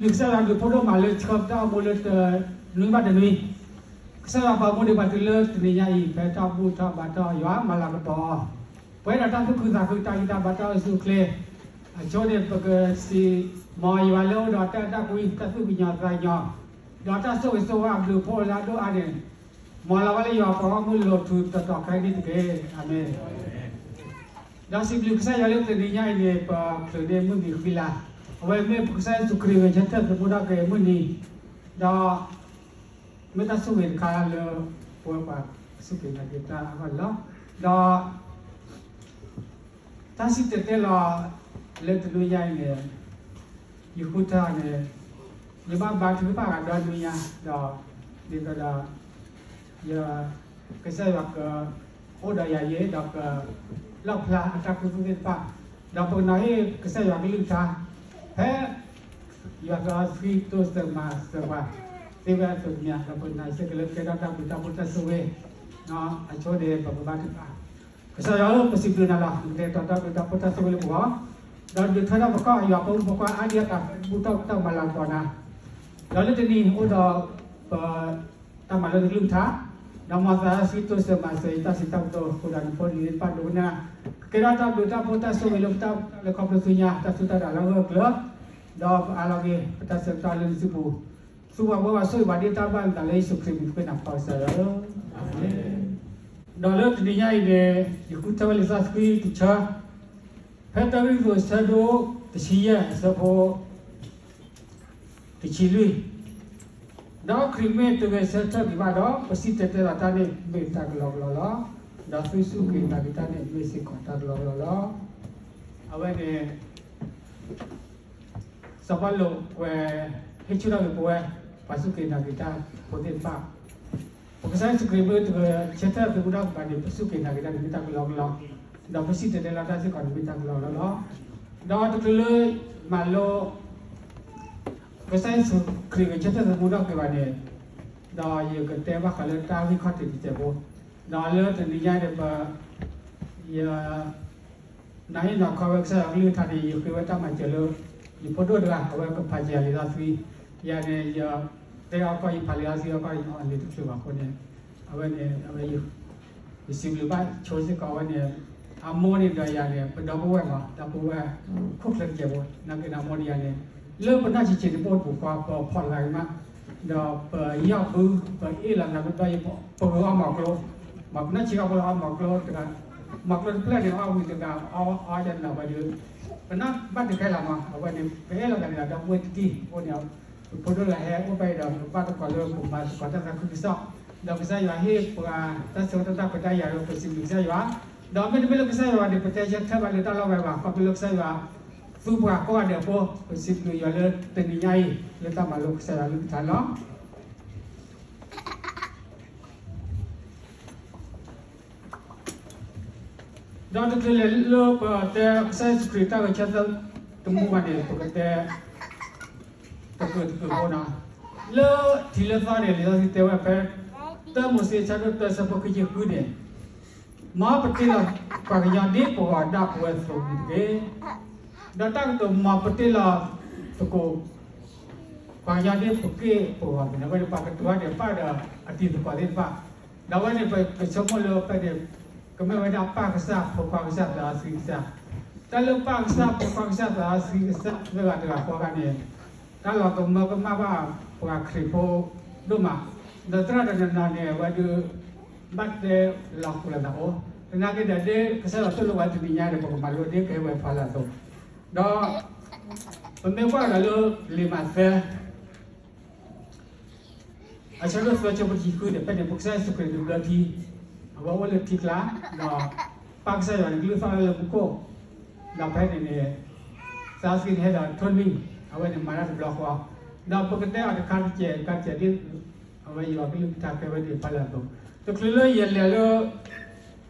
ဒုးကစၢ်ယွၤဒုးဖိဒိၣ်မးလၢဆှၢပတၢ်အိၣ်မူလၢတနွံဘၣ်တနွံ, ကစၢ်ယွၤပာ်မူဒံးပှၤတုၤလၢတနံၤညါအံၤ ဖဲတၢ်ဘူၣ်ထီၣ်ဘါထီၣ်ယွၤမၤလၤကပီၤအီၤ, ပှဲၤဒီးတၢ်သူၣ်ခုသးခု တၢ်ဂံၢ်တၢ်ဘါ တၢ်အိၣ်ဆူၣ်အိၣ်ချ့, အဆိန့ၣ် ပကစံး မ်ယွၤလၢအအိၣ်ဒီးတၢ်အဲၣ်တၢ်ကွံ တၢ်သူၣ်ကညီၤသးကညီၤ, ဒီးတၢ်ဆိၣ်ဂ့ၤဆိၣ်ဝါအဘျုးအဖှိၣ်လၢအဒိၣ်အါန့ၣ် မ်လီၤဘၣ်လၢယွၤပှၤဂီၢ်မုၢ်လီၤထူတီၤတီၤခဲအံၤန့ၣ်တက့ၢ်. အၤမ့ၣ်. ဒီးစံးဘျုးကစၢ်ယွၤလၢတနံၤညါအံၤန့ၣ် ပချုးန့ၢ်မုၢ်နံၤဃံလၤ, အဝဲမ့ၢ်ပကစၢ်ယ့ၣ်ၡူးခရံာ်ဂဲၤဆၢထၢၣ်သမူထီၣ်က့ၤမုၢ်နံၤ, ဒီး မ့ၢ်တၢ်ဆိၣ်ဂ့ၤတခါလၢ ပဝဲပှၤစူၢ်က့ၤနာ်က့ၤတၢ်အဂီၢ်န့ၣ်လီၤ. ဒီး တၢ်စံၣ်တဲၤတဲလီၤ လၢတနွံညါအံၤန့ၣ် ယဃုထၢန့ၣ် ယဘၣ်ဘါထုကဖၣ်ဂၤဒီနွံညါ, ဒီး ဒ်သိးဒီး ယ ကစၢ်ယွၤက အိၣ်ဒီးယၤယဲ ဒီးက လီၣ်ဖျါအတၢ်ခူသူၣ်သ့ၣ်တဖၣ်, ဒီးပကနီၤဟ့ၣ်ကစၢ်ယွၤကလုၢ်ကထါ ဖဲ ယွၤသးစီဆှံတိစၢၤမၤစၢၤပှၤ သ့ဝဲအသိးတမံၤ ဒီးပကနီၤဟ့ၣ်စ့ၢ်ကီးလၢကဲထီၣ်တၢ်ဘျုးတၢ်ဖှိၣ်တၢ်ဆိၣ်ဂ့ၤ အဆိန့ၣ် ပကဘါထုကဖၣ်. ကစၢ်ယွၤဧၢ, ပစံးဘျုးနၤလီၤ. နကတဲာ်ကတီၤတၢ်ဘျုးတၢ်ဖှိၣ်တၢ်ဆိၣ်ဂ့ၤလၢပဂီၢ်, ဒီးဒုးထွဲထီၣ်ပခီၣ်အယွၤဖိမုၣ်ဖိခွါအါဒံအါဂၤ ဘူၣ်ထီၣ်တၢ်မၤလၤကပီၤနၤ, ဒီးလၢတနံၤအိၣ်ဒီး ပ တၢ်မၤလိတကလုၢ်ကထါ, ဒီးမ်သးစီဆှံတိစၢၤမၤစၢၤအံၤ တၢ်စံးတၢ်ကတိၤ ဃိဒီးနဖိနလံၤသ့ၣ်တဖၣ်ဒိကနၣ်, ကကဲထီၣ်တၢ်ဘျုးတၢ်ဖှိၣ်တၢ်ဆိၣ်ဂ့ၤလၢပတၢ်အိၣ်ဖျဲၣ်လၢခီဖျိဆူညါ တၢ်စူၢ်တၢ်နာ်လၢအဂၢၢ်အကျၢၤ, ဒီးပအးလီၤက့ၤ ပတၢ်ဆၢကတီၢ်လၢနစုပူၤ, သူပှၤဘှီပှၤဆိၣ်ဂ့ၤပှၤဒ်တၢ်ဘၣ်နသးလၢယ့ၣ်ၡူးခရံာ်မံၤ ပဃ့နၤပၢ်ကစၢ်ယွၤဧၢ, အၤမ့ၣ်. ဒီးလၢတနံၤညါအံၤန့ၣ် ယဃုထၢဝဲလံာ်စီဆှံတဆၢ, ဖဲတၢကရံၣ်သူးအဆၢဒိၣ်တဆံယဲၢ်အဆၢဖိ တဆံလွံၢ်, ဒီးခရံာ်မ့ၢ်တဂဲၤဆၢထၢၣ်ဒံးဘၣ်ဒီး ပစံၣ်တဲၤတဲလီၤတၢ်န့ၣ် မ့ၢ်တၢ်ကလီကလီလီၤ. ဒီးသုစူၢ်က့ၤနာ်က့ၤတၢ်န့ၣ် မ့ၢ်စ့ၢ်ကီးတၢ်ကလီကလီလီၤ. အဝဲန့ၣ် စီၤပီလူးကွဲးဟ့ၣ်ဆူၣ်ထီၣ်က့ၤပဝဲ ပှၤစူၢ်က့ၤနာ်က့ၤတၢ်ဖိသ့ၣ်တဖၣ်, ပကစၢ်ယ့ၣ်ၡူးခရံာ်မ့ၢ်တဂဲၤဆၢထၢၣ်သမူထီၣ်က့ၤဘၣ်န့ၣ် ပစူၢ်က့ၤနာ်က့ၤတၢ်န့ၣ် မ့ၢ်တၢ်ကလီကလီ, ဒီးပစံၣ်တဲၤတဲလီၤတၢ်စ့ၢ်ကီးန့ၣ် မ့ၢ်တၢ်ကလီကလီလီၤ. ဒီးတချုးလၢမၤလိ ကစၢ်ယ့ၣ်ၡူးခရံာ်ဂဲၤဆၢထၢၣ်သမူထီၣ်က့ၤဘၣ်န့ၣ်, ဒီးယကတဲဘၣ်ဃးလၢတၢ်ဂ့ၢ်ခီၣ်ထံးတစဲးဖိ, ဒီးလၢတနံၤညါန့ၣ် ပ ယ နီၤဟ့ၣ်နီၤခီဝဲကစၢ်ယွၤကလုၢ်ကထါန့ၣ် ယဃ့ဝဲတၢ်မၤစၢၤလၢ ယဖိဒိၣ်တဂၤ အဝဲကဖးစၢၤလံာ်စီဆှံ, ယၤန့ၣ် ယတဲအီၤကီၢ် ယဖးလံာ်စီဆှံအီၤကီၢ် ယအီလံာ်တချုးဘၣ်အဃိန့ၣ်, အဝဲန့ၣ် အဝဲ ယစံးဘျုးဘၣ်ဆိစ့ၢ်ကီးဝဲန့ၣ်, အမိၢ်န့ၣ်ဒီးယၤန့ၣ် ပဒီပုၢ်ဝဲၢ်မး ဒီပုၢ်ဝဲၢ် ခိၣ်ချၢတစဲးဖိ နာ်က့န့ၣ် အမိၢ်ဒီးယၤန့ၣ် လၢပနီၢ်ဆံးဆံးန့ၣ် ပအိၣ်တပူၤဃီ ပဖီၣ်လိာ်သးဂ့ၤမး, ဒီးပယီၢ်ဘု ပအ့ၣ်လိာ်သးလၢပဒီ ပဂုာ်အီၣ်မီၤကျိ, မ့ၢ်ပနီၢ်ဆံးအီၣ်ဖိလၢအီၣ်မီၤကျိတဂၤ, မီၤကျိတဖျၢၣ်န့ၣ် အီၣ်ဝံၤတဂၤ အီၣ်အီၣ်ဒ်န့ၣ်ဝဲဒီး ပနၢ်ဘၣ်တခဲလၢာ်မး အဝဲန့ၣ် ပအဲၣ်လိာ်သးန့ၣ်ဒီးဒီပုၢ်ဝဲၢ်တဒံၣ်အဃိန့ၣ်, ပဖိဒိၣ်လၢဟဲအိၣ်ဖဲအံၤဒီး ပဘၣ်သကိးလၢပမၤသကိးတၢ်သးခုကစီၣ်, ဒီးကစၢ်ယွၤဟ့ၣ်ပှၤတၢ်ဆၢကတီၢ်တၢ်ခွဲးတၢ်ယာ်ဒီး ပစံးဘျုးကစၢ်ယွၤ, ဒီးမ့တမ့ၢ်လၢကစၢ်ယွၤန့ၣ် ပတဲဆၢထၢၣ်ဘၣ်လၢတၢ်လီၢ်ဝဲဘၣ် ခီဖျိလၢကစၢ်ယွၤ သူပှၤကိးဂၤဒဲးအဃိ ပစံးဘျုးယွၤလၢတနံၤညါအံၤ လၢတၢ်မၤလိကစၢ်ယွၤကလုၢ်ကထါန့ၣ်လီၤ. ဒီးတချုးလဲၤလၢပတဲကစၢ်ယ့ၣ်ၡူးခရံာ်တၢ်ဂဲၤဆၢထၢၣ်သမူဘၣ်န့ၣ် ပကတဲ တကုာ်တကုာ်ဖိန့ၣ်, လၢထံးလၢသီန့ၣ် လံာ်စီဆှံတဲဝဲဖဲ တၢမိၤၡ့အဆၢဒိၣ်တၢအဆၢဖိခံဆံဃုန့ၣ်, မ်ပတ့လီၤပှၤကညီဒ်ပဂီၤဒၣ်ပဝဲအသိးန့ၣ်တက့ၢ်. ဒီးတၢ်ကတိၤမ်ပတ့လီၤသကိး ပှၤကညီဒ်ပက့ၢ်ပဂီၤန့ၣ် အဝဲန့ၣ်ပှၤကတိၤတၢ်ဒီးပၢ်ဒီးအတံၤသကိးသ့ၣ်တဖၣ်, ဒီးအဝဲန့ၣ်ပကဆိကမိၣ်လၢဖဲန့ၣ် ကမ့ၢ်ဝဲဒၣ်ပၢ်ကစၢ် ဖိခွါကစၢ် သးစီဆှံကစၢ်, တၢ်လၢပၢ်ကစၢ် ဖိခွါကစၢ် သးစီဆှံကစၢ်သၢဂၤတဂၤဃီဂၤန့ၣ် တၢ်လီၤကမၢကမၣ်ဘၣ်ပှၤခရံာ်ဖိဒိၣ်မး, ဒီးသရၣ်တနီၤနီၤန့ၣ် အဝဲဒုး ဘၣ်တဲလီၤဃုာ်လိာ်သးအိၣ်, သနာ်က့ဒီး ဒ်ကစၢ်ယွၤသိၣ်လိဝဲတနံၤညါဒီး ပကမၤလိဒ်ကဟဲဝဲဖးလၢအသိး, ဒီး ပမ့ၢ်ကွၢ်ဒီးလၢလံာ်မးသဲ အဆၢဒိၣ်သၢ ဆၢဖိတဆံဃုန့ၣ် ဖဲန့ၣ် ပကစၢ်ယ့ၣ်ၡူးခရံာ်န့ၣ် ဘျၢထံ, အဝဲအိၣ်လၢထံကျါ, ဒီးပၢ်ကစၢ်ယွၤန့ၣ် ကလုၢ်သီၣ်လၢမူခိၣ်, ဒီးဖဲန့ၣ်န့ၣ် သးစီဆှံန့ၣ်ဟဲဒီးထိၣ်လွံၢ်, အဝဲန့ၣ်မၤတၢ်တဘျီဃီ, ဒီးပကတဲအီၤတခါတကဲးတခါတကဲးဒ် အဝဲယွၤကလုၢ်ကထါတဲဝဲဒ်ဖးလၢအသိး, တချုးလၢယလဲၤလၢ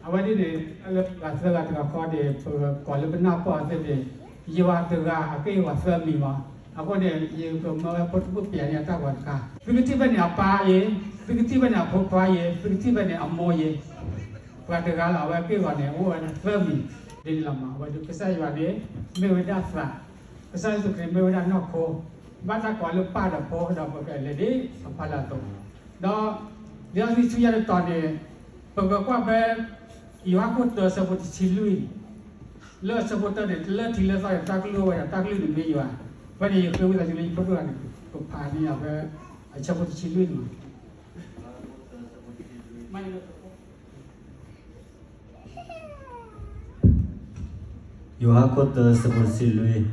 အဝဲဒ်န့ၣ် လၢပှၤသၢဂၤတဂၤဃီန့ၣ် ပကိးလၢပနၢ်ပၢၢ်အီၤသ့ၣ်န့ၣ် ယွၤတဂၤအက့ၢ်အဂီၤသၢမံၤမး, အဃိန့ၣ် ယကမၢဝဲဖိတဘိၣ်ပျဲၤန့ၢ်အတၢ်ဂီၤတခါ, သုကထံၣ်ဖဲန့ၣ်အပၢ်အံၤ, သုကထံၣ်ဖဲန့ၣ်အဖိခွါအံၤ, သုကထံၣ်ဖဲန့ၣ်အမိၢ်အံၤ, ပှၤတဂၤလီၤ အဝဲက့ၢ်ဂီၤန့ၣ် အိၣ်ဝဲသၢမံၤ, ဒ်န့ၣ်လီၤမး, အဝဲဒ်ကစၢ်ယွၤန့ၣ် မ့ၢ်ဝဲဒၣ်သး, ကစၢ်ယ့ၣ်ၡူးခရံာ်မ့ၢ်ဝဲဒၣ်နီၢ်ခိ, ဘၣ်တၢ်ကိးလၢပၢ်ဒီးဖိဒီးပကလဲၤဒ်ပဖီလာ်အသိး, ဒီးလံာ်စီဆှံဆူညါတတီၤန့ၣ်, ပကကွၢ်ဖဲ ယိၤဟၣ်ခိၣ်တၢ ဆၢဖိတဆံလွံၢ်, လၢအဆၢဖိတၢန့ၣ် လၢထံးလၢသီန့ၣ် တၢ်ကလုၢ်အိၣ်ဝဲဒီး တၢ်ကလုၢ်န့ၣ်မ့ၢ်ယွၤ, ဖဲန့ၣ်ယဃ့ဝံသးစူၤလၢယဖိဒိၣ်တဂၤန့ၣ် ပဖးန့ၢ်ယၤဖဲ အဆၢဖိတဆံလွံၢ်န့ၣ်လီၤ. ယိၤဟၣ်ခိၣ်တၢ ဆၢဖိတဆံလွံၢ်,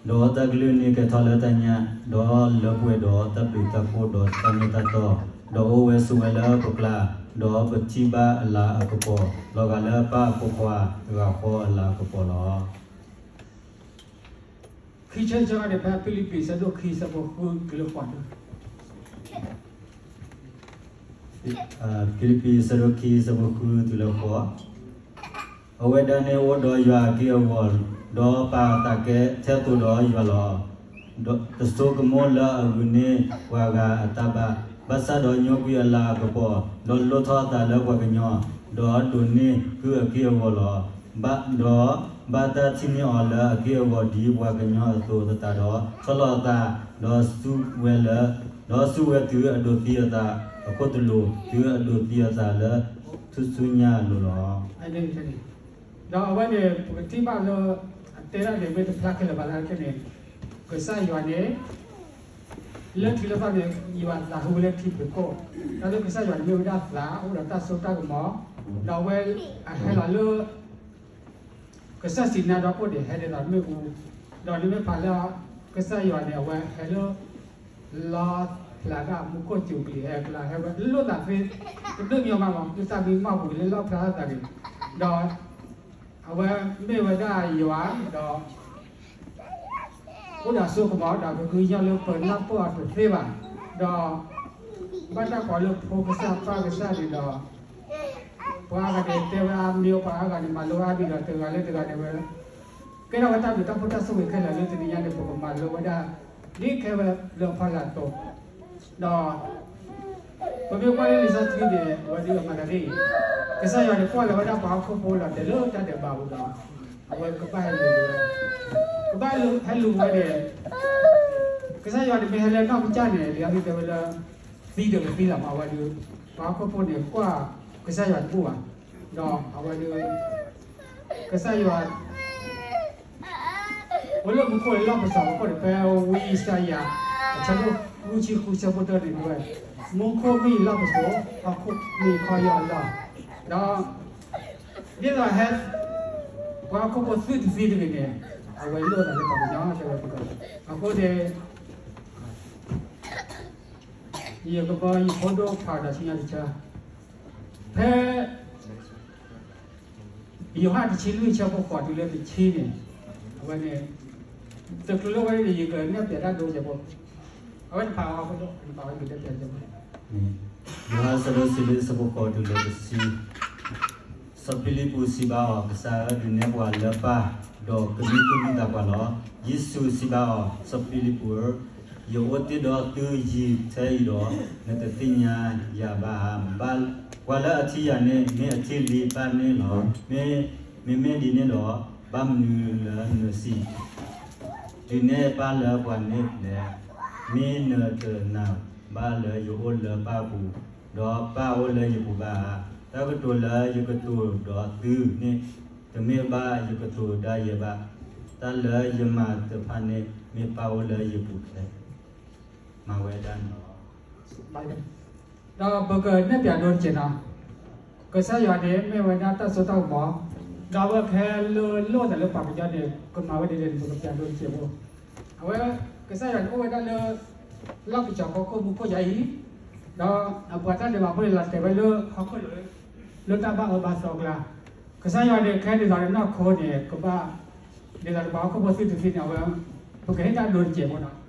ဒီးတၢ်ကလုၢ်န့ၣ်ကဲထီၣ်လၢတၢ်ညၣ်, ဒီးလၢပှဲၤဒီးတၢ်ဘျုးတၢ်ဖှိၣ်ဒီးတၢ်မ့ၢ်တၢ်တီ, ဒီးအိၣ်ဝဲဆိးဝဲလၢပကျါ, ဒီးပထံၣ်ဘၣ်အလၤအကပီၤ, လီၤဂာ်လၢပၢ်အဖိခွါတဂၤဃီအလၤအကပီၤလီၤ. ခံဆၢတဆၢန့ၣ် ဖဲဖံလံးပံး ဆၢဒိၣ်ခံ ဆၢဖိဃုတုၤလၢဃိးန့ၣ် ဖံလံးပံး ဆၢဒိၣ်ခံ ဆၢဖိဃုတုၤလၢဃိး, အဝဲဒၣ်န့ၣ်အိၣ်ဒီးယွၤအက့ၢ်အဂီၤ, ဒီးပာ်အသးကဲထဲသိးဒီးယွၤလီၤ. ဒီးတဆိကမိၣ်လၢအဂုာ်န့ၢ်ပှၤဂၤအတၢ်ဘၣ်, ဘၣ်ဆၣ်ဒီးညိကွံာ်အလၤအကပီၤ, ဒီးလိၣ်ထီၣ်အသးလၢပှၤကညီ, ဒီးဒိးန့ၢ်ကုၢ်အက့ၢ်အဂီၤလီၤ. ဒီးဘၣ်တၢ်ထံၣ်န့ၢ်အီၤလၢအက့ၢ်အဂီၤဒ်ပှၤကညီအသိးသတးဒီး, ဆီၣ်လီၤအသး, ဒီးစူၢ်ဝဲလၢ, ဒီးစူၢ်ဝဲတုၤအဒိးသံအသးအခိၣ်သလုး, တုၤအဒိးသံအသးလၢထူၣ်စုညါအလိၤလီၤ. ဒီးအဝဲန့ၣ် ပကထံၣ်ဘၣ်လၢ အတဲဒၣ်န့ၣ် မ့ၢ်တဖျါခဲလၢာ်ဘၣ်လၢခဲန့ၣ်, ကစၢ်ယွၤန့ၣ် လၢထံးလၢသီန့ၣ် ယွၤသးဟူဝဲလၢထံပူၤခိၣ်, တၢ်လၢကစၢ်ယွၤန့ၣ်မ့ၢ်ဝဲဒၣ်သး အိၣ်ဒီးတၢ်စိတၢ်ကမီၤ, ဒီးအဝဲအဟဲလီၤလၢ ကစၢ်စံးနါဒီးအိၣ်ဒံး ဟဲဒ်သိးမ့ၣ်အူ, ဒီးနမ့ၢ်ဖးလၢ ကစၢ်ယွၤန့ၣ် အဝဲဟဲလၢ လီဖျးဒၣ်မူခိၣ်စူၤကလံၤ ဟဲကျါ ဟဲဝဲလိၣ်သးသ့, တဒိၣ်ညီဘၣ်မး ဒ်သးမံမီၢ်ပူၤလၢလီဖျးထီၣ်သးန့ၣ်, ဒီးအဝဲမ့ၢ်ဝဲဒၣ်ယွၤဒီး အိၣ်ဒီးစိကမီၤ ဒီးကကညီလၢပနၢ်ပၢၢ်အီၤတသ့ဘၣ်, ဒီးဘၣ်တၢ်ကိးလၢဖိကစၢ်ပၢ်ကစၢ်န့ၣ်ဒီး ပှၤအါဂၤန့ၣ်တဲဝဲအါမံၤ, ပှၤအါဂၤန့ၣ်မၤလိအါမံၤဒီး တဂၤလၢတဂၤန့ၣ်ဝဲ ကဲထီၣ်ဝဲတၢ်ဘျုးတၢ်ဖှိၣ်တၢ်ဆိၣ်ဂ့ၤခဲလၢာ်လၢတနံၤညါန့ၣ် ပကမၤလိဝဲဒၣ် ဒ်ခဲဝဲလၢအဖီလာ်အသိး, ဒီး ပမ့ၢ်ကွၢ်လၢလံာ်စီဆှံန့ၣ် အဝဲဒၣ်မၤသးဒ်အံၤ, ကစၢ်ယွၤန့ၣ်ကွၢ်လီၤဝဲဒၣ်ပှၤဟီၣ်ခိၣ်ဖိလီၤတဲာ်လၢတၢ်ဒဲးဘးပူၤဒီး အဝဲကဘၣ်ဟဲလူၤဝဲ, ကဘၣ်ဟဲလူၤဝဲန့ၣ် ကစၢ်ယွၤန့ၣ်မ့ၢ်ဟဲလၢနီၢ်ကစၢ်န့ၣ် လံာ်အါမံၤတဲဝဲလၢ သံဒီးကသံလီၤမး အဝဲဒၣ် ပှၤဟီၣ်ခိၣ်ဖိန့ၣ် ကွၢ်ကစၢ်ယွၤတဘူၣ်ဘၣ်, ဒီးအဝဲဒၣ် ကစၢ်ယွၤ အိၣ်လၢမူခိၣ်လၢလီၢ်ပစိာ်အဖီခိၣ်န့ၣ် ဖဲဝံယၡါယၤ အဆၢဒိၣ်ဃုဆံဃု ဆၢဖိတၢန့ၣ်တဲဝဲ, မူခိၣ်မ့ၢ်ယလီၢ်ပစိာ်, ဟီၣ်ခိၣ်မ့ၢ်ယခီၣ်ယီၢ်အလီၢ်, ဒီး ဒ်သိးဟဲ ပှၤဟီၣ်ခိၣ်ဖိသုတသံတဂ့ၤန့ၣ် အဝဲလိၣ်သးလၢပှၤကညီတဲဝဲ, အဃိန့ၣ် ယကဘီယဖိဒိၣ်ဖးဒီးဆူညါတဆၢ, ဖဲ ယိၤဟၣ်တဆံလွံၢ် ဆၢဖိဃိးတုၤလၢတဆံန့ၣ်, အဝဲန့ၣ် တချုးလၢဝဲန့ၣ် ယကနဲၣ်ပၠးတၢ်ဒိကဲးဖိ, အဝဲတဖးအီၤဖိဒိၣ် တဖးဝဲယကနဲၣ်ပၠးကဲးဖိ, ယိၤဟၣ်ဆၢဒိၣ်တဆံလွံၢ် ဆၢဖိဃိးတုၤလၢတဆံ စီၤဖံလံးပူးစံးဘၣ်အီၤ, ကစၢ်ဧၢ, ဒုးနဲၣ်ပှၤလၢပၢ်, ဒီးကမံသူၣ်မံသးပှၤလီၤ. ယ့ၣ်ၡူးစံးဘၣ်အီၤ, စီၤဖံလံးပူးဧၢ, ယအိၣ်တ့ၢ်ဒီးသုယံာ်ထဲအံၤဒီး နတသ့ၣ်ညါယၤဘၣ်ဧါ. ပှၤလၢအထံၣ်ယၤန့ၣ် မ့ၢ်အထံၣ်လံပၢ်န့ၣ်လီၤ. မ့မ့ၢ်ဒ်န့ၣ်ဒီး ဘၣ်မနုၤလၢနစံး ဒုးနဲၣ်ပၢ်လၢပှၤန့ၣ်လဲၣ်. မ့ၢ်နတနာ်ဘၣ်လၢယအိၣ်လၢပၢ်အပူၤ, ဒီးပၢ်အိၣ်လၢယပူၤဘၣ်ဧါ. တၢ်ကတိၤလၢယကတိၤဒီးသုန့ၣ် တမ့ၢ်ဘၣ်ယကတိၤဒၣ်ယဲဘၣ်. တၢ်လၢယမၤတဖၣ်န့ၣ် မ့ၢ်ပၢ်အိၣ်လၢယပူၤဖဲ မၤဝဲဒၣ်န့ၣ်လီၤ. ဒီးပကနဲၣ်ပၠးဒိတက့ၢ်နီၤ, ကစၢ်ယွၤန့ၣ် မ့ၢ်ဝဲဒၣ်တၢ်စိတၢ်ကမီၤ, ဒီးအဝဲကဟဲလၢလိၣ်သးလၢပှၤကညီန့ၣ် ကမၤဝဲဒ်လဲၣ်န့ၣ် ပကပၠးဒိတက့ၢ်ဖိ. အဝဲ ကစၢ်ယွၤန့ၣ်အိၣ်ဝဲဒၣ်လၢ လီၢ်ပစိာ်ဖီခိၣ်မူခိၣ်ယါအံၤ, ဒီးအပှၤတၢ်ဒဲးဘးဖိန့ၣ် လီၤတဲာ်ဝဲလၢဟီၣ်ခိၣ်လိၤ လၢတၢ်ဘၣ်အၢဘၣ်သီအကျါ, ကစၢ်ယွၤန့ၣ် ကဟဲဒ်သိးလၢနီၢ်ခိန့ၣ် ကဘၣ် ဒ်သိးလၢပှၤဟီၣ်ခိၣ်ဖိသုတသံန့ၣ် အဝဲ ပကဟ့ၣ်တၢ်ဒိတက့ၢ်ဖိနီၤ.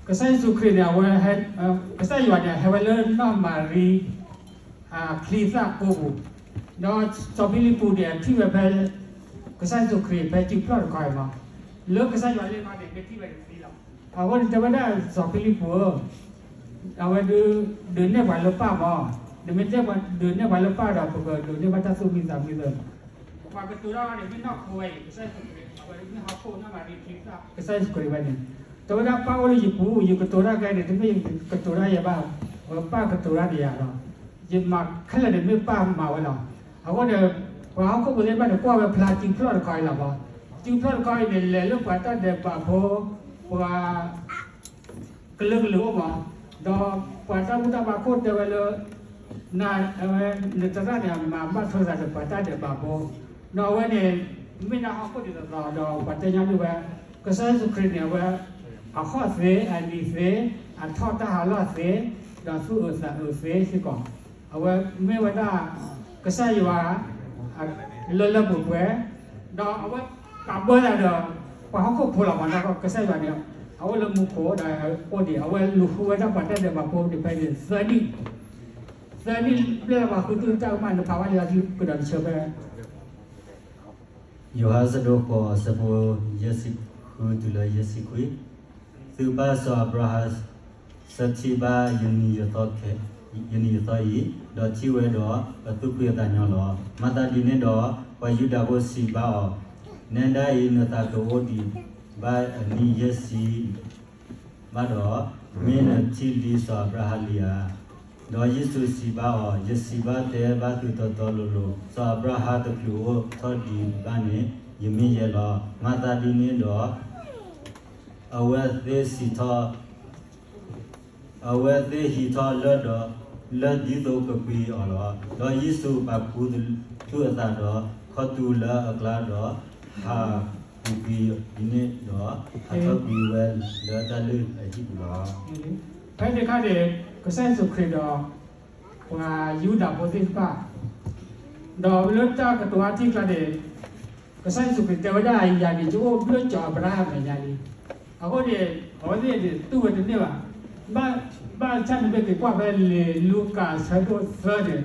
ကစၢ်ယ့ၣ်ၡူးခရံာ်န့ၣ် အဝဲ ကစၢ်ယွၤန့ၣ် ဟဲဝဲလၢနီၢ်မၤရံ အချံသၣ်ကိးပူၤ, ဒီးစီၤဖံလံးပူးန့ၣ် အထံၣ်ဝဲဖဲ ကစၢ်ယ့ၣ်ၡူးခရံာ်ဖဲစုဖျီၣ်တခီအံၤမး, လၢကစၢ်ယွၤလ့ၣ်ခီန့ၣ် မ့ၢ်ထံၣ်ဝဲတသံလီၤ. အဃိန့ၣ်တဲဝဲဒၣ်စီၤဖံလံးပူးဧၢ, အဝဲဒုး ဒုးနဲၣ်ပှၤလၢပၢ်မး, နမ့ၢ်တဲပှၤဒုးနဲၣ်ပှၤလၢပၢ်ဒီး ပကဒုးနဲၣ်ဘၣ်တၢ်သူၣ်မံသးမံသၢ. ပှၤကတိၤတၢ်န့ၣ် မ့ၢ်နီၢ်ခိဝဲအံၤ ကစၢ်ယ့ၣ်ၡူးခရံာ်, အဝဲမ့ၢ်ဟီၣ်ခိၣ်နီၢ်မၤရံ ကစၢ်ယ့ၣ်ၡူးခရံာ်ဝဲန့ၣ်, တဲဝဲဒၣ်ပၢ်အိၣ်လၢယပူၤ, ယကတိၤတၢ်ခဲအံၤန့ၣ် တမ့ၢ်ယကတိၤတၢ်ယဲဘၣ်, အဝဲပၢ်ကတိၤတၢ်ဒီးယၤလီၤ. ယမၤခဲလၢာ်န့ၣ်မ့ၢ်ပၢ်မၤဝဲလီၤ. အဃိန့ၣ် ပှၤဟီၣ်ခိၣ်ဖိသ့ၣ်တဖၣ်န့ၣ် ကွၢ်ဝဲဖျါစုဖျီၣ်တခီအံၤလီၤမး. စုဖျီၣ်တခီအံၤန့ၣ် လဲၤလၢပှၤတၢ်ဒဲးဘးဖိ, ပှၤ ကလုာ်ကလုာ်အိၣ်မး, ဒီးပှၤတၢ်ဘူၣ်တၢ်ဘါခိၣ်တဲဝဲလၢ နသရၣ်န့ၣ် အမၤဘၣ်ထွဲသးဒီးပှၤတၢ်ဒဲးဘးဖိ, ဒီးအဝဲန့ၣ် မ့ၢ်ဒၣ်ဟီၣ်ခိၣ်ဒ်သိးသိး ဒီးပှၤတဲညီနုၢ်ဝဲ ကစၢ်ယ့ၣ်ၡူးခရံာ်န့ၣ် အဝဲ အဟီၣ်သ့, အနံၤသ့, အထီၣ်တၢ်ဟးလီၢ်သ့, ဒီးသူၣ်အုးသးအုးသ့စ့ၢ်ကီး, အဝဲမ့ၢ်ဝဲဒၣ် ကစၢ်ယွၤ လၢလၢပှဲၤပှဲၤ, ဒီးအဝဲပာ်ဘၢသးဒီး ပှၤဟီၣ်ခိၣ်ဖိလီၤမး, ဒီးကစၢ်ယွၤန့ၣ် အအိၣ်လၢမူခိၣ်ဒီးအိၣ်ဒံး, အဝဲလူၤဃုဝဲဒၣ်ပှၤတၢ်ဒဲးဘးဖိန့ၣ်ဖဲန့ၣ် သၢနံၣ်, သၢနံၣ်ဘျဲၣ်လၢပှၤဃုထံၣ်တၢ်ကမၣ်န့ၣ် ဖးဘၣ်လၢကဒီးတဆၢဖဲ ယိၤဟၣ်အဆၢဒိၣ်ဃိး အဆၢဖိယဲၢ်ဆံဃုတုၤလၢယဲၢ်ဆံခွံ, သုဘၣ်စီၤအၤဘြၤဟၣ် ဆၢထံၣ်ဘၣ်ယနံၤယသီအံၤ, ဒီးထံၣ်ဝဲဒီး ပသူၣ်ဖှံအသးညီလီၤ. မၤသးဒ်န့ၣ်ဒီး ပှၤယူဒၤဖိစံးဘၣ်အီၤ, နဲဒၣ်အံၤ နသးကအိၣ်ဒံးဘၣ်အနံၣ်ယဲၢ်ဆံ ဘၣ်ဒီး, မ့ၢ်နထံၣ်လံစီၤအၤဘြၤဟၣ်လံဧါ. ဒီးယ့ၣ်ၡူးစံးဘၣ်အီၤ, ယစံးဘၣ်တဲဘၣ်သုတီတီလိၤလိၤ, စီၤအၤဘြၤဟၣ်တချုးအိၣ်ထီၣ်ဒံးဘၣ်န့ၣ် ယမ့ၢ်ယဲလီၤ. မၤသးဒ်န့ၣ်ဒီး အဝဲသ့ၣ်ဟံးထီၣ် အဝဲသ့ၣ်ဟံးထီၣ်လၢဒီး လၢဒ်သိးကကွံာ်အီၤလီၤ. ဒီးယ့ၣ်ၡူးပာ်ခူသူၣ်အသးဒီး ခီၣ်တူာ်လၢအကျါဒီး ဟးပူၤကွံာ်ဒ်န့ၣ်ဒီး ဟးထီၣ်ကွံာ်ဝဲလၢတၢ်လုၢ်အဟံၣ်ပူၤလီၤ. ဖဲန့ၣ်အခါန့ၣ် ကစၢ်ယ့ၣ်ၡူးခရံာ်ဒီး ပှၤယူဒၤဖိသ့ၣ်တဖၣ် ဒီးလၢတၢ်ကတိၤအါထံၣ်ကျါန့ၣ် ကစၢ်ယ့ၣ်ၡူးခရံာ်တဲဝဲဒၣ် ယၤန့ၣ် ယအိၣ်ဘျၢၣ်ကၠီၤအၤဘြၤဟၣ်မဲာ်ညါလံ. အဃိန့ၣ် အဝဲသ့ၣ်န့ၣ် တူၢ်ဝဲတန့ၢ်ဘၣ်. ဘၣ်ဆၣ်န့ၣ်မ့ၢ်က့ၤကွၢ်ဖဲလံာ်လူၤကၣ်အဆၢဒိၣ်သၢန့ၣ်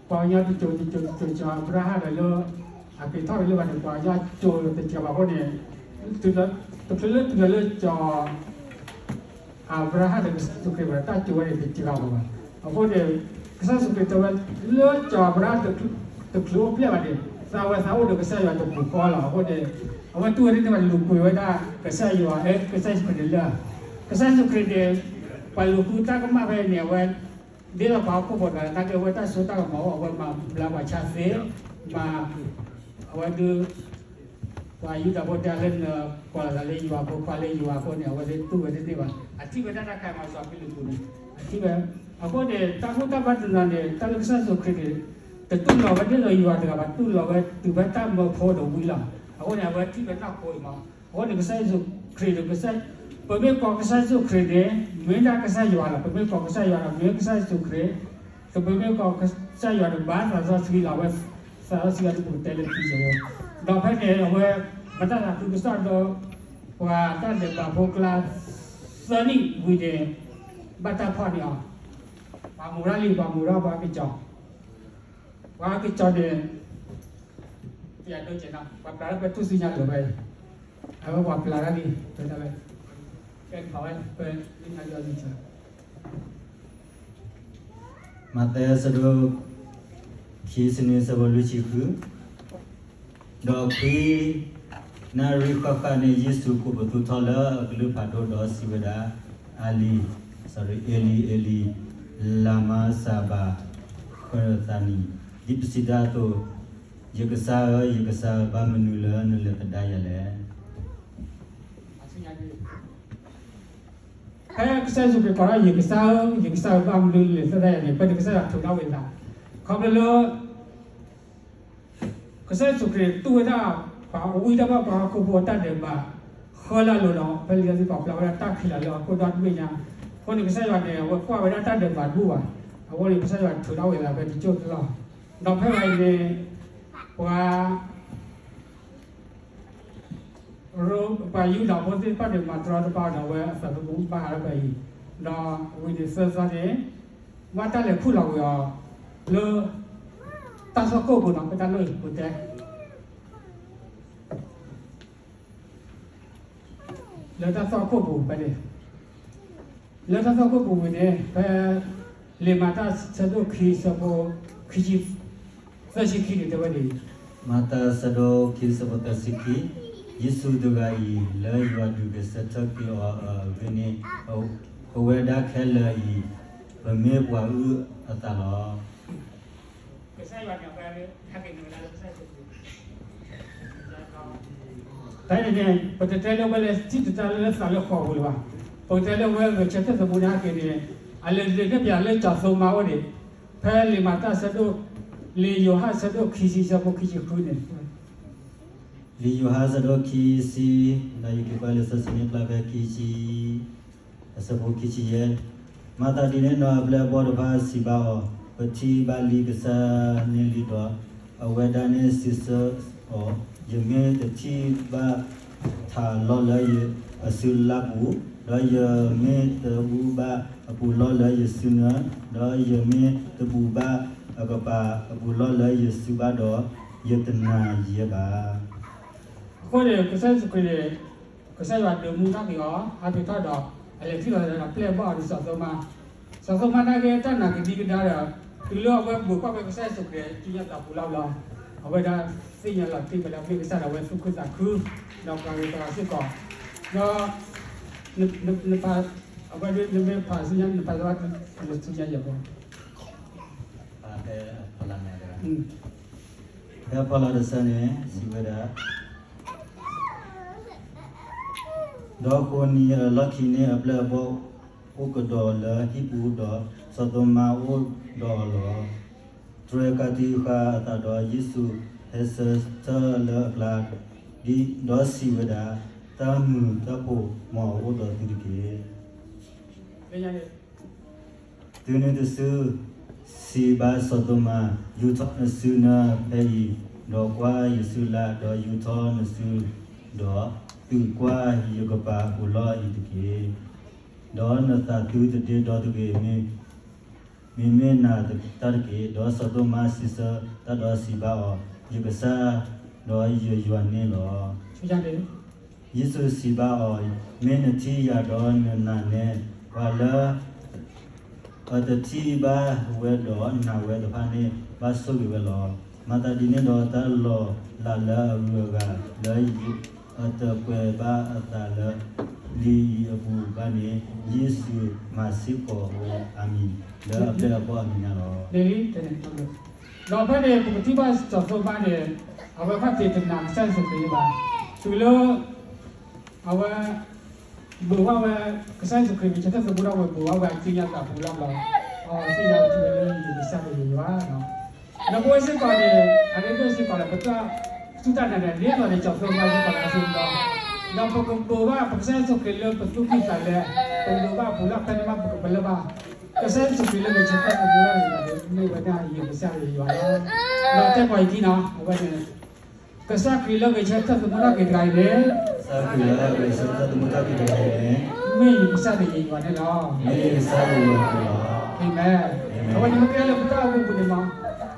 ပှၤကညီတစိၤတစိၤတစိၤ ကၠီၤအၤဘြၤဟၣ်ဒီးလၢ အက့ၤထီၣ်က့ၤလၢဘၣ်န့ၣ် ပှၤကညီတစိၤတစိၤဘၣ်အဃိန့ၣ် တချုးလၢတုၤလၢကၠီၤ အၤဘြၤဟၣ်ဒီးကစၢ်ယ့ၣ်ၡူးခရံာ်ဝဲ တၢ်ကၠိဝဲန့ၣ် တစှၤဘၣ်ဘၣ်. အဃိန့ၣ် ကစၢ်ယ့ၣ်ၡူးခရံာ်တဲဝဲ လၢကၠီၤအၤဘြၤဟၣ်တချုးအိၣ်ဖျဲၣ်ဘၣ်န့ၣ် သးဝဲသးအိၣ်ဒီးကစၢ်ယွၤတပူၤဃီလီၤ. အဃိန့ၣ် အဝဲတူၢ်ဝဲဒ်န့ၣ်ဘၣ် လူၤကွံာ်ဝဲဒၣ်ကစၢ်ယွၤ အဲ ကစၢ်ယ့ၣ်ၡူးခရံာ်န့ၣ်လၢ ကစၢ်ယ့ၣ်ၡူးခရံာ်န့ၣ် ပှၤလူၤဃုတၢ်ကမၣ်ဖဲန့ၣ် အဝဲ ဒ်သိးပှၤဟီၣ်ခိၣ်ဖိတဂၤ တၢ်ကဲဝဲတၢ်စိတၢ်ကမီၤအိၣ် အဝဲမၤဘျါပှၤဆါသ့, မၤ အဝဲဒုး ပှၤယူဒၤဖိတဲလၢနကိးလီၤသးလၢယွၤဖိခွါလၢယွၤအဃိန့ၣ် အဝဲသ့ၣ်တူၢ်ဝဲတန့ၢ်ဘၣ်. အထံၣ်ဝဲဒၣ်တၢ်ခါမၤစီၤဖံလံးပူၤန့ၣ် အထံၣ်ဝဲ. အဃိန့ၣ် တၢ်ဘူၣ်တၢ်ဘါတနီၤန့ၣ် တၢ်လၢကစၢ်ယ့ၣ်ၡူးခရံာ်န့ၣ် တတူၢ်လိာ်ဝဲဒ်သိးယွၤတဂၤဘၣ် တူၢ်လိာ်ဝဲတုၤဖဲတၢ်မၢဖိဒီးဝံၤလီၤ. အဃိန့ၣ် အဝဲထံၣ်ဝဲနီၢ်ခိအံၤမး. အဃိန့ၣ် ကစၢ်ယ့ၣ်ၡူးခရံာ်ဒီး ပမ့ၢ်ကိးကစၢ်ယ့ၣ်ၡူးခရံာ်န့ၣ် မ့ၢ်ဒၣ်ကစၢ်ယွၤလီၤ. ပမ့ၢ်ကိးကစၢ်ယွၤဒီး မ့ၢ်ကစၢ်ယ့ၣ်ၡူးခရံာ် ပမ့ၢ်ကိးကစၢ်ယွၤဒီး ဘၣ်သးစီဆှံလီၤ. အဝဲသးစီဆှံအံၤဒ်ပကတဲလၢခံစ့ၢ်ကီး ဒီးဖဲန့ၣ် အဝဲ ပတၢ်သးခုကစီၣ်ဒီး ပှၤတၢ်ဒဲးဘးဖိကျါ သၢနံၣ်ဝံၤန့ၣ် ဘၣ်တၢ်ဖီၣ်န့ၢ်အီၤ ပှၤမူၤရၣ်လံ ပှၤမူၤရၣ် ပှၤကစီၤ ပှၤကစီၤန့ၣ် ပျးဒိကဲးနီၤ ပှၤပျးထီၣ်ဖဲထူၣ်စုညါလိၤဖဲအံၤ အဝဲပှၤပျးထီၣ်လံ ဖဲတၢ်ဝဲ ကဲထီၣ်ဝဲဖဲလၢညါလံအီၤလံ မးသဲအဆၢဒိၣ် ခံဆံနွံ အဆၢဖိလွံၢ်ဆံဃု, ဒီးခွံနၣ်ရံၣ်ဃၣ်ဃၣ်န့ၣ် ယ့ၣ်ၡူးကိးပသူထီၣ်လၢအကလုၢ်ဖးဒိၣ်ဒီးစံးဝဲဒၣ်, အၤလံၤ, အၤလံၤ, လၤမၤစၤဘၤဃသနံ, ဒ်ပစံးတၢ်အသိး, ယကစၢ်ဧၢ, ယကစၢ်ဧၢ, ဘၣ်မနုၤလၢနလဲၤသဒၣ်ယၤလဲၣ်. ဖဲကစၢ်ယ့ၣ်ၡူးခရံာ်ကိးထီၣ် ယကစၢ်ဧၢ, ယကစၢ်ဧၢ, ဘၣ်မနုၤလဲၤသဒၣ်ယၤန့ၣ် ဖဲန့ၣ်ကစၢ်ယွၤထုးထီၣ်ဝဲသး, ခီဖျိလၢ ကစၢ်ယ့ၣ်ၡူးခရံာ်တူၢ်ဝဲဒၣ် ပှၤအဝံတၢ်ဘၣ်ပှၤဟီၣ်ခိၣ်ဖိအတၢ်ဒဲးဘး ဃၢလၢအလိၤဒီး ဖဲလံာ်စီဆှံပာ်ဖျါဝဲဒၣ်တၢ်ခံးလီၤလၢဟီၣ်ခိၣ်ဒီတဘ့ၣ်ညါ, အဃိန့ၣ် ကစၢ်ယွၤန့ၣ် အဝဲကွၢ်ဝဲဒၣ်တၢ်ဒဲးဘးတဘူၣ်ဘၣ်, အဃိန့ၣ်ကစၢ်ယွၤထုးထီၣ်ဝဲသးဖဲတကၠိၢ်တလီၢ်, ဒီးဖဲဝဲအံၤန့ၣ် ပှၤ ပှၤယူဒၤဖိသ့ၣ်တဖၣ်န့ၣ် မၤတရီတပါဒီး အဝဲအသးသမူဘၣ်ဟးထီၣ်ဖဲအံၤ, ဒီးဝံၤန့ၣ်သၢသီန့ၣ် ဘၣ်တၢ်လဲၤခူၣ်လီၤဝဲအီၤ လၢ တၢ်သွၣ်ခိၣ်ပူၤနီၤ, ပတၢ်လိၣ်အံၤပတဲ လၢတၢ်သွၣ်ခိၣ်ပူၤဖဲန့ၣ်, လၢတၢ်သွၣ်ခိၣ်ပူၤဝံၤန့ၣ် ဖဲ လံာ်မၤတၢ်ဆၢဒိၣ်ခံဆၢဖိ ခံဆံ သၢဆံခံန့ၣ်တဲဝဲဒ်အံၤ, မၤတၢ်ဆၢဒိၣ်ခံဆၢဖိသၢဆံခံ, ယ့ၣ်ၡူးတဂၤအံၤ လၢယွၤဒုးဂဲၤဆၢထၢၣ်က့ၤအီၤအဂ့ၢ်န့ၣ်, ပဝဲဒၣ်ခဲလၢာ်အံၤ ပမ့ၢ်ပှၤအုၣ်အသးလီၤ. ကစၢ်ယွၤန့ၣ် ဖဲန့ၣ်န့ၣ် ပတတဲလၢဝဲလဲၤစံၣ်တဲၤတဲလၢသးလၢဃိာ်ပူၤလၢၤဘၣ်. ပကတဲလၢဝဲဂဲၤဆၢထၢၣ်သမူန့ၣ်ဟဲက့ၤန့ၣ်, အလဲၤလဲၤန့ၢ်ပှၤလၢစီၤသိမါအအိၣ်န့ၣ်, ဖဲလံာ်မၤတၢ်ဆၢဒိၣ်, လံာ်ယိၤဟၣ်ဆၢဒိၣ်ခံဆံဆၢဖိခံဆံဃုန့ၣ်, လံာ်ယိၤဟၣ်ဆၢဒိၣ်ခံဆံ, ဒီးယက့ၤကွၢ်လံာ်စီဆှံန့ၣ် ဖျါဖဲခံဆံ အဆၢဖိခံဆံယဲၢ်, မၤသးဒ်န့ၣ်ဒီးအပျဲၢ်အဘီၣ်တဖၣ်စံးဘၣ်အီၤ, ပထံၣ်ဘၣ်လံကစၢ်န့ၣ်လံဒီး, အဝဲဒၣ်န့ၣ်စံးဆၢအီၤ, ယမ့ၢ်တထံၣ်ဘၣ်ထးလီၢ်လၢအစုလါပူၤ, ဒီးယမ့ၢ်တအူဘၣ်အပူၤလီၢ်လၢယစုနၢ, ဒီးယမ့ၢ်တဘူးဘၣ်အကပၤအပူၤလီၢ်လၢယစုဘၣ်ဒီး, ယတနာ်ယဲဘၣ်. အဃိန့ၣ် ကစၢ်ယ့ၣ်ၡူးခရံာ်န့ၣ်, ကစၢ်ယွၤဒုးမူထီၣ်က့ၤအီၤ အါဖဲထီၣ်ဒီး, အလဲၤထံၣ်လီၤဒီးပျဲၢ်အဘီၣ်အီၤဒီးစီၤသိမါ, စီၤသိမါနာ်က့တၢ်နာ်ကဒံကဒါဒီး, တုၤလၢအဝဲဘူးကွၢ်ဝဲကစၢ်ယ့ၣ်ၡူးခရံာ် ကံညါသးပူၤလီၢ်ဘျီ, အဝဲဒၣ်သ့ၣ်ညါလီၤတံၢ်ဝဲဒၣ်မ့ၢ်ကစၢ်ဒီးအဝဲသူၣ်ခုသးခု, ဒီးပှၤဂ့ၤပှၤစ့ၢ်ကီး, ဒီး နဖး, အဝဲဒၣ်နမ့ၢ်ဖးဆူညါ နဖးဆူညါယဲၢ်ဘီ ဖဲအဖီလာ်တဆၢန့ၣ် စံးဝဲဒၣ်, ဒီးဃိးနံၤအလီၢ်ခံန့ၣ် အပျဲၢ်အဘီၣ်အိၣ်ကဒီးလၢဟံၣ်ပူၤဒီး, စီၤသိမါအိၣ်ဒီးအီၤလီၤ. တြဲၤကးတံာ်ဃာ်အသးဒီးယ့ၣ်ၡူးဟဲဆၢထၢၣ်လၢအကျါ, ဒီးစံးဝဲဒၣ်, တၢ်မုာ်တၢ်ဖိးမ်အအိၣ်ဒီးသုတက့ၢ်. တုၤနုၤတစု, စံးဘၣ်စီၤသိမါ, ယူာ်ထီၣ်နစုနၢဖဲအံၤ, ဒီးကွၢ်ယစုလါ, ဒီးယူာ်ထီၣ်နစု, ဒီးသုးကွၢ်ယကပၤအပူၤလီၢ်အံၤတက့ၢ်. ဒီးနသးသုတဒ့ဒီတဂ့ၤ, မ့မ့ၢ်နာ်တၢ်တက့ၢ်. ဒီးစီၤသိမါစံးဆၢတၢ်ဒီးစံးဘၣ်အီၤ, ယကစၢ်ဒီးယယွၤန့ၣ်လီၤ. ယ့ၣ်ၡူးစံးဘၣ်အီၤ, မ့ၢ်နထံၣ်ယၤဒီးနနာ်န့ၣ်, ပှၤလၢ အတထံၣ်ဘၣ်ဝဲဒီးနာ်ဝဲတဖၣ်န့ၣ် ဘၣ်ဆိၣ်ဂ့ၤဝဲလီၤ. မၤသးဒ်န့ၣ်ဒီး တၢ်လီၤလးလၢအဂုၤအဂၤလၢ အတကွဲးဘၣ်အသးလၢ လံာ်အံၤအပူၤဘၣ်န့ၣ်, ယ့ၣ်ၡူးမၤစ့ၢ်ကီးဝဲအမံၤ လၢအပျဲၢ်အဘီၣ်အမဲာ်ညါလီၤ. ဒီးဖဲန့ၣ် ပကထံၣ်ဘၣ်စီၤသိမါန့ၣ် အဝဲခီၣ်ထံးတနာ်ကစၢ်ယ့ၣ်ၡူးခရံာ်ဘၣ်. တုၤလၢ အဝဲ ဘူးဝဲ ကစၢ်ယ့ၣ်ၡူးခရံာ် ဂဲၤဆၢထၢၣ်သမူထီၣ်ဝဲ ဘူးဝဲ အကံညါသးပူၤလီၢ်ဘျီ, အသ့ၣ်ညါထံၣ်ဝဲလၢ ယကစၢ်ဒီးယယွၤ, ဒီးပဝဲစ့ၢ်ကီးန့ၣ် အရ့ဒိၣ်စ့ၢ်ကီးလၢ ပတၢ်စူၢ်တၢ်နာ်န့ၣ် ဒ်သိးန့ၣ် စီၤသိမါစ့ၢ်ကီးလၢအဆၢကတီၢ်, ဒီးပကဘူးဘၣ်ပကစၢ်ယ့ၣ်ၡူးခရံာ်လၢပသူၣ်ကံၢ်သးလဲ, ပဘူးဘၣ်အပူၤလၢဖဲန့ၣ်မး ပကပလၢၢ်ဘၣ် ကစၢ်ယ့ၣ်ၡူးခရံာ်လၢဂဲၤဆၢထၢၣ်သမူထီၣ်န့ၣ် မ့ၢ်ဝဲဒၣ်ယကစၢ်ဒီးယယွၤလီၤ. ဒီးတဲပှၤအံၤထံနီၤ အဝဲန့ၣ် ကစၢ်ခရံာ်လၢဂဲၤဆၢထၢၣ်သမူထီၣ်က့ၤတဂၤအံၤန့ၣ်, ကစၢ်ခရံာ်လၢဂဲၤဆၢထၢၣ်သမူထီၣ်က့ၤတဂၤအံၤန့ၣ်, မ့ၢ်ယကစၢ်ဒီးယယွၤန့ၣ်လီၤ. မ့ၢ်ယကစၢ်ဒီးယယွၤန့ၣ်လီၤ. အၤမ့ၣ်. အဝဲန့ၣ်မ့ၢ်ကဲလၢပတၢ်အိၣ်မူပူၤန့ၣ်မး,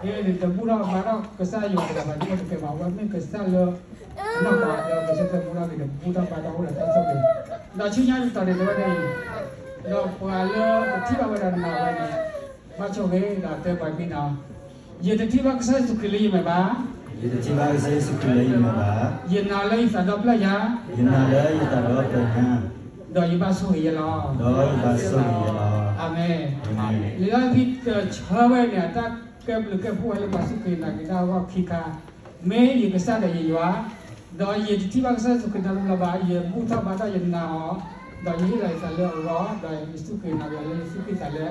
အ့ၣ် နတဘူၣ်ထီၣ်ဘါထီၣ်ကစၢ်ယွၤတဂၤဘၣ် ဒ်အိၣ်တကဲဘၣ်, အဝဲမ့ၢ်ကစၢ်လၢ နီၢ်ကီၢ်လၢဂဲၤဆၢထၢၣ်သမူထီၣ်က့ၤန့ၣ် ဘူၣ်ထီၣ်ဘါထီၣ်အိၣ်ဒီးတၢ်ဆိၣ်ဂ့ၤ, ဒီးဆူညါတတီၤန့ၣ် တဲဝဲဒ်အံၤ, ဒီးပှၤလၢတထံၣ်ဘၣ်ဝဲဒၣ်နၤဝဲန့ၣ် ဘၣ်ဆိၣ်ဂ့ၤ, ဒီးတဲပှၤဖဲနီၤ, ယတထံၣ်ဘၣ်ကစၢ်ယ့ၣ်ၡူးခရံာ်လၢယမဲာ်ဘၣ်, ယတထံၣ်ဘၣ်ကစၢ်ယ့ၣ်ၡူးခရံာ်လၢယမဲာ်ဘၣ်, ယနာ်လၢယသးဒီဖျၢၣ်ညါ, ယနာ်လၢယသးဒီဖျၢၣ်ညါ, ဒီးယဘၣ်ဆိၣ်ဂ့ၤယဲလီၤ, ဒီးယဘၣ်ဆိၣ်ဂ့ၤယဲလီၤ. အၤမ့ၣ်. လံာ်လီၢ်ခံတဆၢဝဲန့ၣ် အတၢ်ကဲဘျုးကဲဖှိၣ်ဝဲလၢပှၤစူၢ်က့ၤနာ်က့ၤတၢ်အဂီၢ်ခံခါ, မ့ၢ်ယကစၢ်ဒီးယယွၤ, ဒီးယတထံၣ်ဘၣ်ကစၢ်ယ့ၣ်ၡူးခရံာ်နီတဘျီဘၣ်, ယဘူၣ်ထီၣ်ဘါထီၣ်ယနာ်အီၤ, ဒီးယဟ့ၣ်လီၤယသးလၢအဂီၢ်, ဒီးယစူၢ်က့ၤနာ်က့ၤအီၤလၢယသူၣ်ကံၢ်သးလဲ,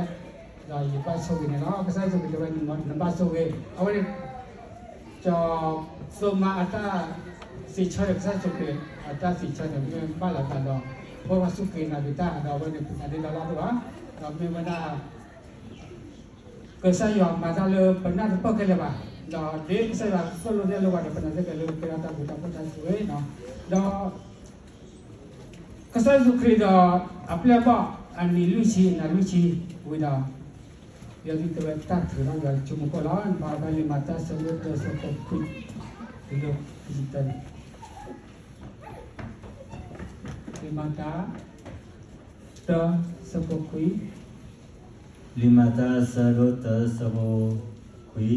ဒီးယဘၣ်ဆိၣ်ဂ့ၤန့ၣ်လီၤ. ကစၢ်ယ့ၣ်ၡူးခရံာ်တဲဝဲ နဘၣ်ဆိၣ်ဂ့ၤ, အဝဲန့ၣ် စီၤသိမါအတၢ်စံးဆၢဒီးကစၢ်ယ့ၣ်ၡူးခရံာ် အတၢ်စံးဆၢန့ၣ် မ့ၢ်ဘၣ်လီၤသးဒီး ပဝဲပှၤစူၢ်က့ၤနာ်က့ၤတၢ် ဒီးအဝဲန့ၣ် ပသးဒ့ဒီလီၤသးဘၣ်, ဒီးမ့ၢ်ဝဲဒၣ် ကစၢ်ယွၤမၤတၢ်လၢပနၢ်တပၢၢ်ခဲလၢာ်ဘၣ်, ဒီးဒ်ကစၢ်ယွၤသိၣ်လိနဲၣ်လိပှၤဒီး ပနၢ်သ့ၣ်ကဲလၢကဲထီၣ်တၢ်ဘျုးတၢ်ဖှိၣ်တၢ်ဆိၣ်ဂ့ၤ, ဒီး ကစၢ်ယ့ၣ်ၡူးခရံာ်ဒီးအပျဲၢ်အဘီၣ်အနံၤလွံၢ်ဆံ အနၤလွံၢ်ဆံဝံၤဒီး, ယွၤဒ်တဲဝဲတၢ်ထုးထီၣ်ယွၤဆိကမိၣ်ကွၢ်လီၤ. နဘၣ်ဖဲလံာ်မၤတၢ်ဆၢဒိၣ်တၢဆၢဖိခွံ, လံာ်မၤတၢ် တၢ ဆၢဖိခွံ လံာ်မၤတၢ်အဆၢဒိၣ်တၢ အဆၢဖိ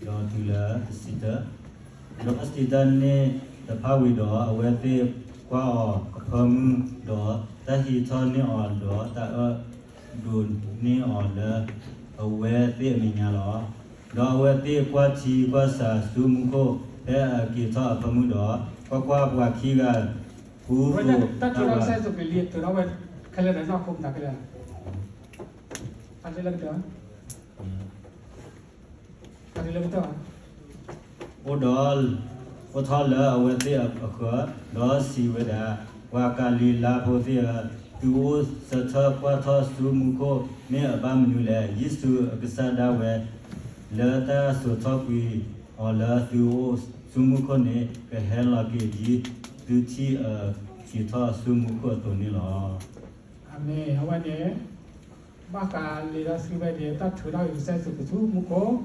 ခွံ ဒီးတုၤလၢတဆံတၢ, ဒီးစံးတၢ်န့ၣ်တဖၣ်ဝံၤဒီး အဝဲသ့ၣ်ကွၢ်အီၤအဖၢမုၢ်, ဒီးတၢ်ဟံးထီၣ်န့ၢ်အီၤ, ဒီးတၢ်အၢၣ်ဒိးန့ၢ်အီၤလၢအဝဲသ့ၣ်အမဲာ်ညါလီၤ. ဒီးအဝဲသ့ၣ်ကွၢ်ထံကွၢ်ဆးဆူမူခိၣ် ဖဲအက့ၤထီၣ်အဖၢမုၢ်ဒီး, ကွၢ်ကွၢ်, ပှၤခံဂၤ ပူၤသိးတၢ်ဝဲ အိၣ်ဒီး အိၣ်ထီၣ်လၢအဝဲသ့ၣ်အဃၢၤ, ဒီးစံးဝဲဒၣ်, ပှၤကၤလံၤလါဖိသ့ၣ်ဧၢ, သုအိၣ်ဆၢထၢၣ်ကွၢ်ထီၣ်ဆူမူခိၣ်မ့ၢ်အဘၣ်မနုၤလဲၣ်. ယ့ၣ်ၡူးအကစၢ်ဒၣ်ဝဲ လၢတၢ်စိာ်ထီၣ်ကွံာ်အီၤလၢသုအိၣ်ဆူမူခိၣ်န့ၣ် ကဟဲလီၤက့ၤဒ်သုထံၣ်အက့ၤထီၣ်ဆူမူခိၣ်အသိးန့ၣ်လီၤ. အၤမ့ၣ်. အဝဲန့ၣ် ဘၣ်ဃးလံာ်စီဆှံဝဲန့ၣ် တၢ်ထုးထီၣ်က့ၤကစၢ်ယ့ၣ်ၡူးခရံာ်ဆူမူခိၣ်,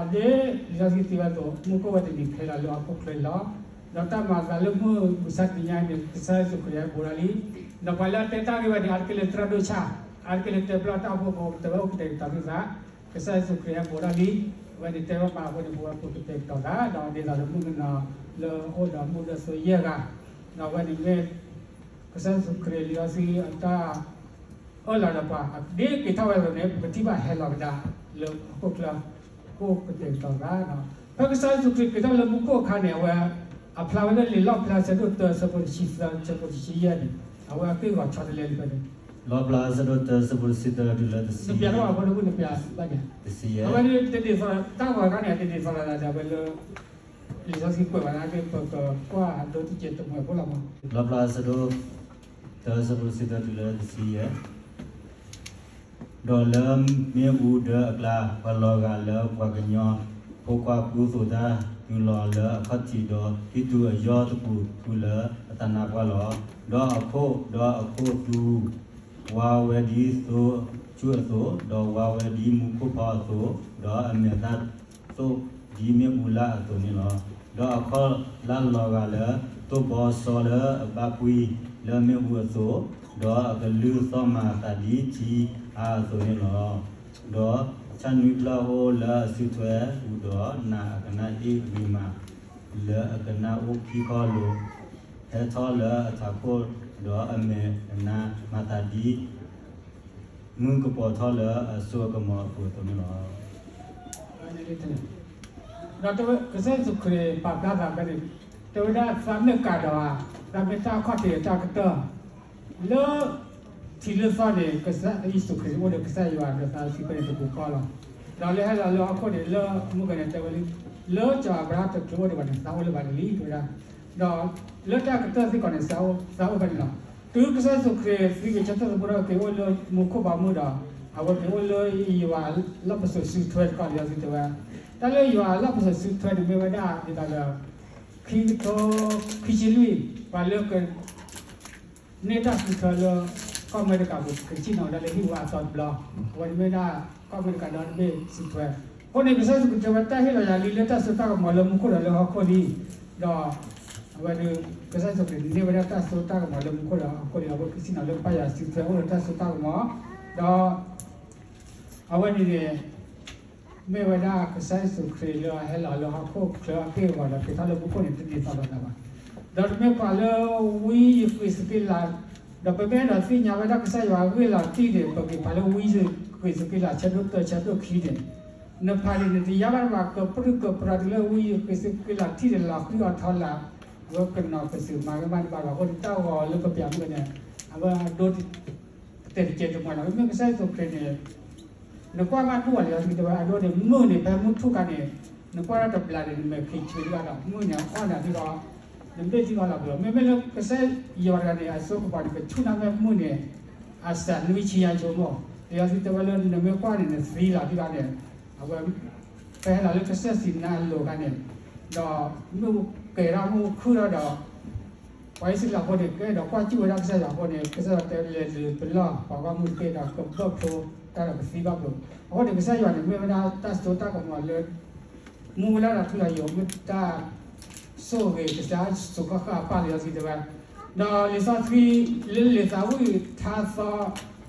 ဒီးဒ်လံာ်စီဆှံစံးဝဲအသိး မူခိၣ်ဝဲတနံၤဟဲလီၤလၢဟီၣ်ခိၣ်ချၢန့ၣ်လီၤ. ဒီးတၢ်မၤအသးလၢမုၢ်မဆါတနံၤညါအံၤန့ၣ် ကစၢ်ယ့ၣ်ၡူးခရံာ်ဟဲဘူးထီၣ်လံ. ဒီးပှၤလၢအတဲတၢ်ဂ့ၢ်ဝဲန့ၣ် အါတက့ၢ်လၢသရၣ်ဒိၣ်ဆၣ်, အါတက့ၢ်လၢတဲဘျီတၢ်အိၣ်ဖှိၣ်ဖိ တဲဝဲအိၣ်ကတဲာ်ကတီၤသုသး, ကစၢ်ယ့ၣ်ၡူးခရံာ်ဟဲဘူးထီၣ်လံ. အဝဲန့ၣ်တဲဝဲပာ်အဃိန့ၣ် ပဝဲပကတဲာ်ကတီၤသး ဒီးဒ်သိးလၢမုၢ်ကနီၤလၢအအိၣ်ဒီးမုၢ်လၢသိယဲၢ်ဂၤ, ဒီးအဝဲန့ၣ်မ့ၢ် ကစၢ်ယ့ၣ်ၡူးခရံာ်လံာ်စီဆှံအတၢ် အၢၣ်လီၤဒီးပှၤ ဒ်က့ၤထီၣ်ဝဲအသိးန့ၣ် ပကထံၣ်ဘၣ်ဟဲလီၤကဒါလၢဟီၣ်ခိၣ်ချၢ, ကအိၣ်ကတဲာ်ကတီၤသး. ဖဲကစၢ်ယ့ၣ်ၡူးခရံာ်က့ၤထီၣ်လၢမူခိၣ်အခါန့ၣ် အဝဲ အဖျါဝဲလၢလံာ်လီၣ်ဖျါဆၢဒိၣ်တၢ ဆၢဖိတဆံသၢ ဆၢဖိတဆံယဲၢ်န့ၣ် အဝဲအက့ၢ်ဂီၤဆီတလဲလံဖဲန့ၣ်, လီၣ်ဖျါဆၢဒိၣ်တၢ ဆၢဖိတဆံသၢ တုၤလၢတဆံယဲၢ်, အဝဲဒ်တဒ်သိး တၢ်ဂီၤအခါန့ၣ် တဒ်သိးတၢ်ဂီၤအခါန့ၣ် တဒ်သိးလၢ လံာ်စီဆှံကွဲးဘၣ်နာ်က့ ပကကွၢ်ဒိတကဲးတမှဲၤဖိလီၤမး. လီၣ်ဖျါဆၢဒိၣ်တၢ ဆၢဖိတဆံသၢ တုၤလၢတဆံယဲၢ်, ဒီးလၢမ့ၣ်အူဒၢအကျါ ပှၤလီၤဂာ်လၢပှၤကညီဖိခွါကူသိးတၢ်တုၤလီၤလၢအခီၣ်ထံး, ဒီးဟံးတုၤအယီၢ်တကူးထူလၢအတၢ်နါပှၢ်လီၤ. ဒီးအခိၣ်, ဒီးအခိၣ်သူ ဝါဝဲဒ်သိဆူၣ်အသိး, ဒီးဝါဝဲဒ်မူခိၣ်ဖီအသိး, ဒီးအမဲာ်သၣ်သိၣ်ဒ်မ့ၣ်အူလၢ်အသိးန့ၣ်လီၤ. ဒီးအခီၣ်လၢ်လီၤဂာ်လၢ သိၣ်ဘီစီလၢအဘၣ်ကွံလၢမ့ၣ်အူအသိး, ဒီးအကလုၢ်သီၣ်မၤအသးဒ်ထံအါအသိးန့ၣ်လီၤ. ဒီးဆၣ်နွံဖျၢၣ်အိၣ်လၢအစုထွဲပူၤ, ဒီးနးအကနၣ်အ့ၣ်ဂ့ၤမး လၢအကနၣ်အိၣ်ခံခီလိာ် ဟဲထီၣ်လၢအထးခိၣ်, ဒီးအမဲာ်အနါမၤသးဒ် မုၢ်ကပီၤထီၣ်လၢအစိအကမီၤအပူၤအသိးန့ၣ်လီၤ. ဒီးကစၢ်ယ့ၣ်ၡူးခရံာ်ပာ်ဖျါသးဖဲန့ၣ် တဲဝဲဒၣ်သးမ့ၢ်ကၤဒီးဧါ, သးမ့ၢ်တၢ်အခီၣ်ထံးအတၢ်ကတၢၢ်, လၢထံးလၢသီန့ၣ် ကစၢ်ယ့ၣ်ၡူးခရံာ်အိၣ်ဒီးကစၢ်ယွၤဒီးသးစံးဖဲန့ၣ်တပူၤဃီလီၤ. ဒီးလၢဟဲလီၤလၢဟီၣ်ခိၣ်န့ၣ် လၢမုၢ်ကန့ၣ်တဲဝဲလံ, လၢစီၤအၤဘြၤဟၣ်တချုးအိၣ်ဒံးဘၣ်န့ၣ် သးအိၣ်လၢၤဘၣ်န့ၣ်လံ တဲဝဲဒၣ်. ဒီးလၢတၢ်ကတၢၢ်စ့ၢ်ကီးန့ၣ် သးအိၣ်ဖဲန့ၣ်လီၤ. တုၤကစၢ်ယ့ၣ်ၡူးခရံာ်သံက့ၤဆၢထၢၣ်သမူထီၣ်က့ၤအိၣ်လၢမူခိၣ်ဘီမုၢ်ဒီး အဝဲက့ၤအိၣ်လၢယွၤလီၢ်ပစိာ်စုထွဲတခီ လံာ်စီဆှံတဲဝဲ, တၢ်လၢယွၤလီၢ်ပစိာ်စုထွဲန့ၣ်မ့ၢ်ဝဲဒၣ်ဒ်သိးဒီး ခံကထိခံဆံလွံၢ် ပှၤလၢက န့ၢ်တၢ်စုထွဲလၢ ကီၢ်အမဲရကၤပူၤ ကဆ့ၣ်နီၤဝဲဒၣ်လၢဟံၣ်ဝါအသီတဘျီ, အဝဲန့ၣ်မ့ၢ်ဒၣ် ကီၢ်အမဲရကၤဒီတဘ့ၣ်စုထွဲ. အဃိန့ၣ် ကစၢ်ယ့ၣ်ၡူးခရံာ်တဲဝဲ တၢ်ဟ့ၣ်လီၤယၤလံလၢတၢ်စိတၢ်ကမီၤလၢမူခိၣ်ဒီးလၢဟီၣ်ခိၣ်လံ, ဒီး အဝဲဒၣ် ကစၢ်ယ့ၣ်ၡူးခရံာ်န့ၢ်ဝဲဒၣ်တၢ်စိတၢ်ကမီၤလၢမူခိၣ်ဒီးဟီၣ်ခိၣ်လံ, အဝဲကဆ့ၣ်နီၤလၢကစၢ်ယွၤစုထွဲအိၣ်ဒီးတၢ်စိတၢ်ကမီၤ, ဒီး အဝဲန့ၣ်န့ၣ် မ့ၢ်ဝဲဒၣ်ကစၢ်ယ့ၣ်ၡူးခရံာ်လၢအဟဲလီၤလၢဟီၣ်ခိၣ်ချၢအက့ၢ်အဂီၤဒီး က့ၤထီၣ်လၢမူခိၣ်န့ၣ် တဒ်သိးလိာ်သးဘၣ်. ဒီးပမ့ၢ်ကွၢ်လၢဝံယဃ့းစက့လး, ဒီးပမ့ၢ်အဲၣ်ဒိးသ့ၣ်ညါဝဲဒၣ်ကစၢ်ယွၤအဂ့ၢ်လီၤတံၢ်န့ၣ် ပက့ၤဖးလၢဝံယဃ့းစက့လး ဆၢဒိၣ်တၢ ဆၢဒိၣ်ခံန့ၣ်, နဖးန့ၣ် နတယါဘၣ်တဘၣ် ကပြုၢ်ကပြီၤတုၤလၢဝံယဃ့းစက့လးထံၣ်န့ၣ် လီၤဃံအီၤထီလၢ်, ဝဲကနီၤကစၢၢ်မၤဂ့ၤမးတဘၣ်ဘၣ်အဃိန့ၣ် တၢ်ဂီၤလၢပပျၢ်မုၢ်န့ၣ် အဝဲအဒိ ကတဲာ်တကဲတမံၤလီၤ. မ့မ့ၢ်ကစၢ်ယ့ၣ်ၡူးခရံာ်န့ၣ် နကွၢ်မးတူၢ်ဝဲလံာ်စီဆှံတဲဝဲ အဒိန့ၣ် မုၢ်န့ၣ် ဖဲမုၢ်ထူၣ်ခါန့ၣ် နကွၢ်ဒၣ်တဘျီန့ၣ် နမဲာ်ခံဆံးဒံးဘၣ်ဒီး မုၢ်န့ၣ်အီၣ်နၤဒံးဒီး နဘ့ၣ်ဒံးအီၣ်လီၤပျီ. မ့မ့ၢ်လၢကစၢ်ယွၤတဂၤန့ၣ် အစိကမီၤန့ၣ် ကဆူၣ်နၢ်မ့ၢ်မုၢ်န့ၣ် အစှၤနွံဆံညါဆိကမိၣ်. လံာ်စီဆှံတဲဝဲလၢ နမ့ၢ်ကွၢ်န့ၣ် နသံလီၤဒံးဘၣ်န့ၣ် အဝဲ ဖဲဟဲလီၤလၢကစၢ်စံနါအလိၤအခါန့ၣ် ဒီးမ့ၣ်အူကဲၤထီၣ်မ့ၣ်အူခုၣ်ထီၣ်ဒီး ပှၤအံၣ်စရ့လးဖိန့ၣ် ကအဲၣ်ဒိးကွၢ်စူၣ်ဝဲဒၣ်ကစၢ်ယွၤအဃိန့ၣ် ကစၢ်ယွၤတဲလဲၤဒုးပလီၢ်ပှၤဂီၢ်မုၢ်တက့ၢ်ဒီးကဘၢၣ်ဖိတၢ်ဒီးကသံဘၣ်ပျီ. အဃိန့ၣ် ကစၢ်ယွၤန့ၣ် မ့ၢ်ဝဲဒၣ်တၢ်စိတၢ်ကမီၤလၢ မူဝဲဒၣ်ဒီးထူလၢယိာ်မ့ၢ်တၢ်ဆိၣ်ဂ့ၤကစၢ်စိၤဃၣ်ဃၣ်အပၢ်လံာ်စီဆှံတဲဝဲ. ဒီးလံာ်စီဆှံလၢလံာ်သးဝံၣ်ထါ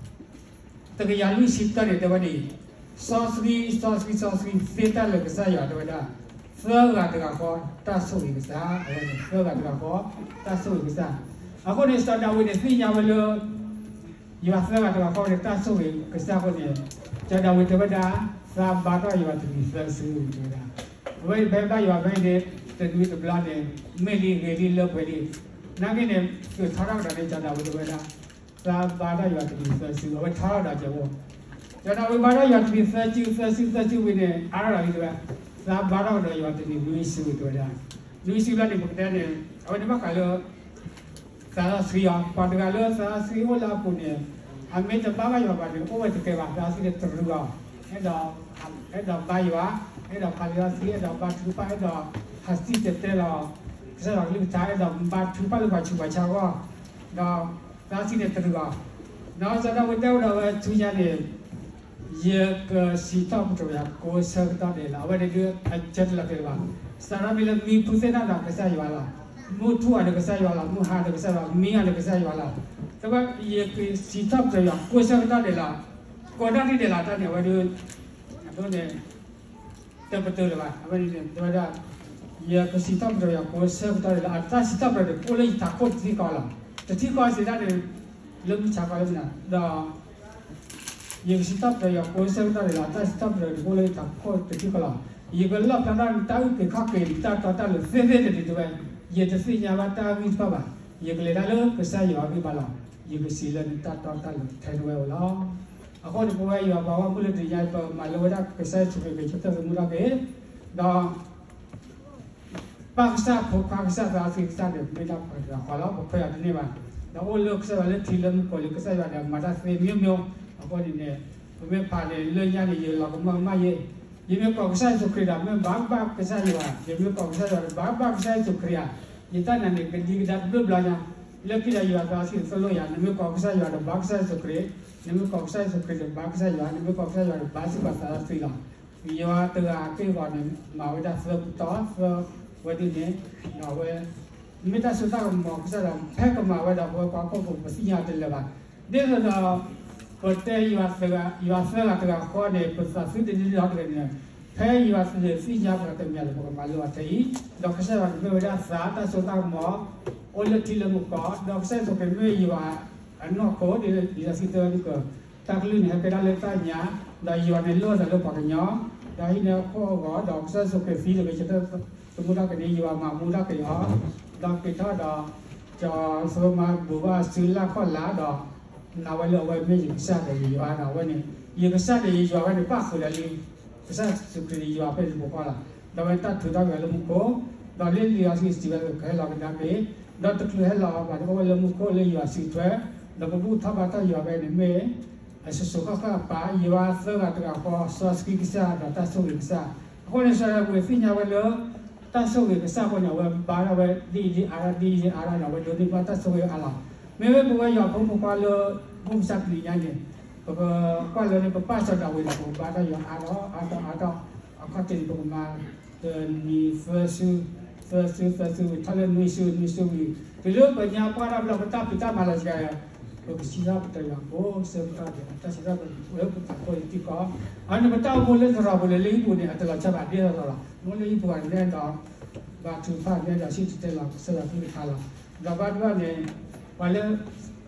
သီ တကယၤလွံၢ်ဆံတၢန့ၣ် တဲဝဲဒ်အံၤ, စီဆှံ, စီဆှံ, စီဆှံ, သ့တၢ်လၢကစၢ်ယွၤ တဲဝဲဒၣ်, သၢဂၤတဂၤဃီ တၢ်ဆိၣ်ဂ့ၤကစၢ်, အဝဲန့ၣ် သၢဂၤတဂၤဃီ တၢ်ဆိၣ်ဂ့ၤကစၢ်. အဃိန့ၣ် စီၤဒၤဝံးန့ၣ် သ့ၣ်ညါဝဲလၢ ယွၤသၢဂၤတဂၤဃီန့ၣ် တၢ်ဆိၣ်ဂ့ၤကစၢ်အဃိန့ၣ်, စီၤဒၤဝံးတဲဝဲဒၣ်, သးဘါထီၣ်ယွၤတနံၤသၢစု တဲဝဲဒၣ်. အဝဲဖဲဘါယွၤဖဲအံၤန့ၣ် တနွံတဘျီန့ၣ် မ့ၢ်လံဂ့ၤလံလၢပှဲၤလံ. နာ်က့န့ၣ် သုးထီထီၣ်ကဒီးန့ၣ် စီၤဒၤဝံးတဲဝဲဒၣ်, သးဘါထီၣ်ယွၤတနံၤသၢစု, အဝဲထီထီၣ်ဒီးကဲဝဲ စီၤဒၤဝံးဘါထီၣ်ယွၤတနံၤသၢစု, သၢစု, သၢစုဝံၤန့ၣ် အါထီၣ်ဒ်တဲဝဲ, သးဘါထီၣ်ကဒီးယွၤတနံၤနွံစု တဲဝဲဒၣ်. နွံစုဘျီန့ၣ် ပကတဲန့ၣ် အဝဲန့ၣ်ဘၣ်ဃးလၢ သးစီဆှံအီၤ, ပှၤတဂၤလၢသးစီဆှံအိၣ်လၢအပူၤန့ၣ်, အမ့ၢ်တဘါဘၣ်ယွၤဘၣ်န့ၣ် အိၣ်ဝဲတကဲဘၣ်, သးစီဆှံန့ၣ်တရူးအီၤ, အဲၣ်ဒိး, အဲၣ်ဒိးဘါယွၤ, အဲၣ်ဒိးဖးလံာ်စီဆှံ, အဲၣ်ဒိးဘါထုကဖၣ်, အဲၣ်ဒိးဟးစံၣ်တဲၤတဲလီၤ ကစၢ်ယွၤကလုၢ်ကထါ, အဲၣ်ဒိးဘါထုကဖၣ်လၢပှၤဆူးပှၤဆါအဂီၢ်, ဒီးသးစီဆှံန့ၣ်တရူးအီၤ. ဒီးစီၤဒၤဝံးတဲဝဲဒၣ်ဝဲဆူညါန့ၣ် ယကစံးထီၣ်ပတြၢၤယွၤကိးဆၢကတီၢ်ဒဲးလီၤ. အဝဲန့ၣ်ဒုးအဆၢတလီၤက့ၤဘၣ်. စးထီၣ်မ့ၢ်လၢမံဖုသ့ၣ်နီၣ်ဒီးကစၢ်ယွၤလီၤ. မုၢ်ထူၣ်အီၤဒီးကစၢ်ယွၤလီၤ. မုၢ်ဟါဒီးကစၢ်ယွၤလီၤ. မံအီၤဒီးကစၢ်ယွၤလီၤ. တဲဝဲ ယကစံးထီၣ်ပတြၢၤယွၤကိးဆၢကတီၢ်ဒဲးလီၤ. ကိးဒၣ်ထံၣ်ဒဲးလီၤ တၢ်န့ၣ် အဝဲဒုး အဒိန့ၣ် တပတုာ်လၢၤဘၣ်. အဝဲန့ၣ်တဲဝဲဒၣ် ယကစံးထီၣ်ပတြၢၤယွၤကိးဆၢကတီၢ်ဒဲးလီၤ. အတၢ်စံးထီၣ်ပတြၢၤန့ၣ် အိၣ်လၢယထးခိၣ်တထံၣ်ဃီလီၤ. တထံၣ်ဃီစံးဒၣ်န့ၣ် လၢမုၢ်ဆါခီလၢမုၢ်နၤ ဒီး ယကစံးထီၣ်ပတြၢၤယွၤကိးဆၢကတီၢ်ဒဲးလီၤ. တၢ်စံးထီၣ်ပတြၢၤန့ၣ် အိၣ်လၢယထးခိၣ်တထံၣ်ဃီလီၤ. ယကလီၣ်ဖျါထီၣ်နတၢ်အုၣ်က့ၤခီၣ်က့ၤ နတၢ်တီတၢ်လိၤသ့သ့န့ၣ် တဲဝဲ, ယတသ့ၣ်ညါဘၣ်တၢ်ဂံၢ်တဖၣ်ဘၣ်. ယကလဲၤတၢ်လၢကစၢ်ယွၤအဂံၢ်ဘါလီၤ. ယကစံးလၢနတၢ်တီတၢ်လိၤထဲတဝဲအိၣ်လီၤ. အဃိန့ၣ် ပဝဲယွၤပှၤဂီၢ်မုၢ်လၢတနံၤညါ ပမၤလိဝဲဒၣ်ကစၢ်ယ့ၣ်ၡူးခရံာ်က့ၤဆၢထၢၣ်သမူထီၣ်က့ၤ, ဒီး ပၢ်ကစၢ်ဖိခွါကစၢ်သးစီဆှံကစၢ်န့ၣ် မ့ၢ်ဒၣ်ပှၤတဂၤဃီလီၤ. ပခွဲးအီၤတန့ၢ်ဘၣ်. ဒီးအိၣ်လၢကစၢ်ယွၤလၢထံလၢမူကီၢ်လၢကစၢ်ယွၤဒီးမၤတၢ်သ့မျိုးမျိုး, အဃိန့ၣ်န့ၣ် ပမ့ၢ်ဖးန့ၣ် လၢညါန့ၣ် ယလီၤကမၢကမၣ်ယဲ, ယမ့ၢ်ကိးကစၢ်ယ့ၣ်ၡူးခရံာ်ဒီး မ့ၢ်ဘၣ်ဘၣ်ကစၢ်ယွၤ, ယမ့ၢ်ကိးကစၢ်ယွၤဒီး ဘၣ်ဘၣ်ကစၢ်ယ့ၣ်ၡူးခရံာ်ဧါ, ယတၢ်နာ်န့ၣ်ကဒံကဒါတဘျုးဘျီညါ, လၢခံဒီးယွၤသးစီဆှံသိၣ်လိယၤ, နမ့ၢ်ကိးကစၢ်ယွၤဒီးဘၣ်ကစၢ်ယ့ၣ်ၡူးခရံာ်, နမ့ၢ်ကိးကစၢ်ယ့ၣ်ၡူးခရံာ်ဒီးဘၣ်ကစၢ်ယွၤ, နမ့ၢ်ကိးကစၢ်ယွၤဒီးဘၣ်စ့ၢ်ကီးသးစီဆှံလီၤ. ယွၤတဂၤအက့ၢ်အဂီၤန့ၣ် မၤဝဲဒၣ်သၢပတီၢ်သၢဝဲဒၣ်န့ၣ်, ဒီးအဝဲ မ့ၢ်တၢ်စိတၢ်ကမီၤကစၢ်ဒီး ဖဲကမၤဝဲဒီးပဝဲပှၤဟီၣ်ခိၣ်ဖိ ပသ့ၣ်ညါတလၢာ်ဘၣ်. ဒ်သိးဒီး ပတဲယွၤသၢဂၤ, ယွၤသၢဂၤတဂၤဃီန့ၣ် ပသးသုတဒ်ဒီးတဂၤန့ၣ်, ဖဲယွၤသ့ၣ်ညါပှၤတမံၤလၢပကမၤလိအီၤထဲအံၤ, ဒီးကစၢ်ယွၤန့ၣ်မ့ၢ်ဝဲဒၣ်သးတၢ်စိတၢ်ကမီၤ အိၣ်လၢထံလၢမူကီၢ်, ဒီးကစၢ်ယ့ၣ်ၡူးခရံာ်မ့ၢ်ယွၤအနီၢ်ခိ, ဒ်လံာ်စီဆှံတဲဝဲဒၣ်က တၢ်ကလုၢ်န့ၣ် ဟဲကဲထီၣ်လၢတၢ်ညါ, ဒီးယွၤန့ၣ်လိၣ်အသးလၢပှၤကညီ, ဒီးဟံးန့ၢ်အခိၣ်အဂီၤ, ဒီးကစၢ်ယ့ၣ်ၡူးခရံာ်သံလၢကဆၢထၢၣ်သမူထီၣ်က့ၤန့ၣ် ယွၤမၤမူထီၣ်က့ၤအီၤ, ဒီးက့ၤထီၣ်ဒီး ကၠီၤစိမါဘူၣ်ဘၣ်စုလၢ်ခီၣ်လာ်ဒီး နာ်ဝဲလၢအဝဲမ့ၢ်ယကစၢ်ဒီးယယွၤဒီးအဝဲန့ၣ်, ယကစၢ်ဒီးယယွၤဝဲန့ၣ် ပၣ်ဃုာ်ဒီးလံ, ကစၢ်ယ့ၣ်ၡူးခရံာ်န့ၣ်ယွၤဖဲန့ၣ်တပူၤဃီလီၤ. ဒီးအဝဲတၢ်ထုးထီၣ်က့ၤအီၤလၢမူခိၣ်, ဒီးလၢလံာ်စီဆှံစံးဝဲလၢကဟဲလီၤကဒါက့ၤ, ဒီးတချုးဟဲလီၤဘၣ်န့ၣ် အိၣ်ဝဲလၢမူခိၣ်လၢယွၤစုထွဲ, ဒီးပဘူၣ်ထီၣ်ဘါထီၣ်ယွၤဖဲန့ၣ်မ့ၢ် အစိၤစိၤဃၣ်ဃၣ်အပၢ်, ယွၤသၢဂၤတဂၤဃီ, စီဆှံကစၢ်ဒီးတၢ်ဆိၣ်ဂ့ၤကစၢ်. အဃိန့ၣ် စီၤဒၤဝံးသ့ၣ်ညါဝဲလၢ တၢ်ဆိၣ်ဂ့ၤကစၢ်အဃိန့ၣ် အဝဲဘါထီၣ်ဝဲဒ်အံၤဒ်အါထီၣ်ဒ်အံၤဒ်အါထီၣ်န့ၣ် အဝဲဒိးန့ၢ်ဘၣ်တၢ်ဆိၣ်ဂ့ၤအါလီၤ. မ့မ့ၢ်ပဝဲယွၤဖိမုၣ်ဖိခွါလၢ မုၢ်မဆါတနံၤညါန့ၣ် ပကကွၢ်လၢန့ၣ် ပပၢ်စီၤဒၤဝံးန့ၣ် ပကဘါထီၣ်ယွၤအါထီၣ်အါထီၣ်အါထီၣ်, အခီၣ်ထံးန့ၣ် ပကမၤ တနံၤသၢစု, သၢစု, သၢစု, ထီၣ်လၢနွံစု, နွံစုဝံၤ, တုၤလၢပညါပှၢ်ထီၣ်ဘျီ ပတၢ်ဖံးတၢ်မၤလီၤစှၤ ပကစံးထီၣ်ပတြၢၤယွၤကိးဆၢကတီၢ်ဒဲး တၢ်စံးထီၣ်ပတြၢၤလၢပသးဖိအံၤတံၢ်ဃီ, အန့ၣ် ပတၢ်အိၣ်မူလၢသရိာ်ပူၤလၢလၢဟံၣ်ပူၤန့ၣ် အတလီၤဆီဘၣ်ဒ်သိးသိးလီၤ. မ့ၢ်လၢဟံၣ်ပူၤန့ၣ်ဒီး ဘါထုကဖၣ်န့ၣ်ဒီး စံၣ်တဲၤတဲလီၤကစၢ်ယွၤကလုၢ်ကထါလီၤ. ဒီးဘၣ်တဘၣ်န့ၣ် ပှၤလၢ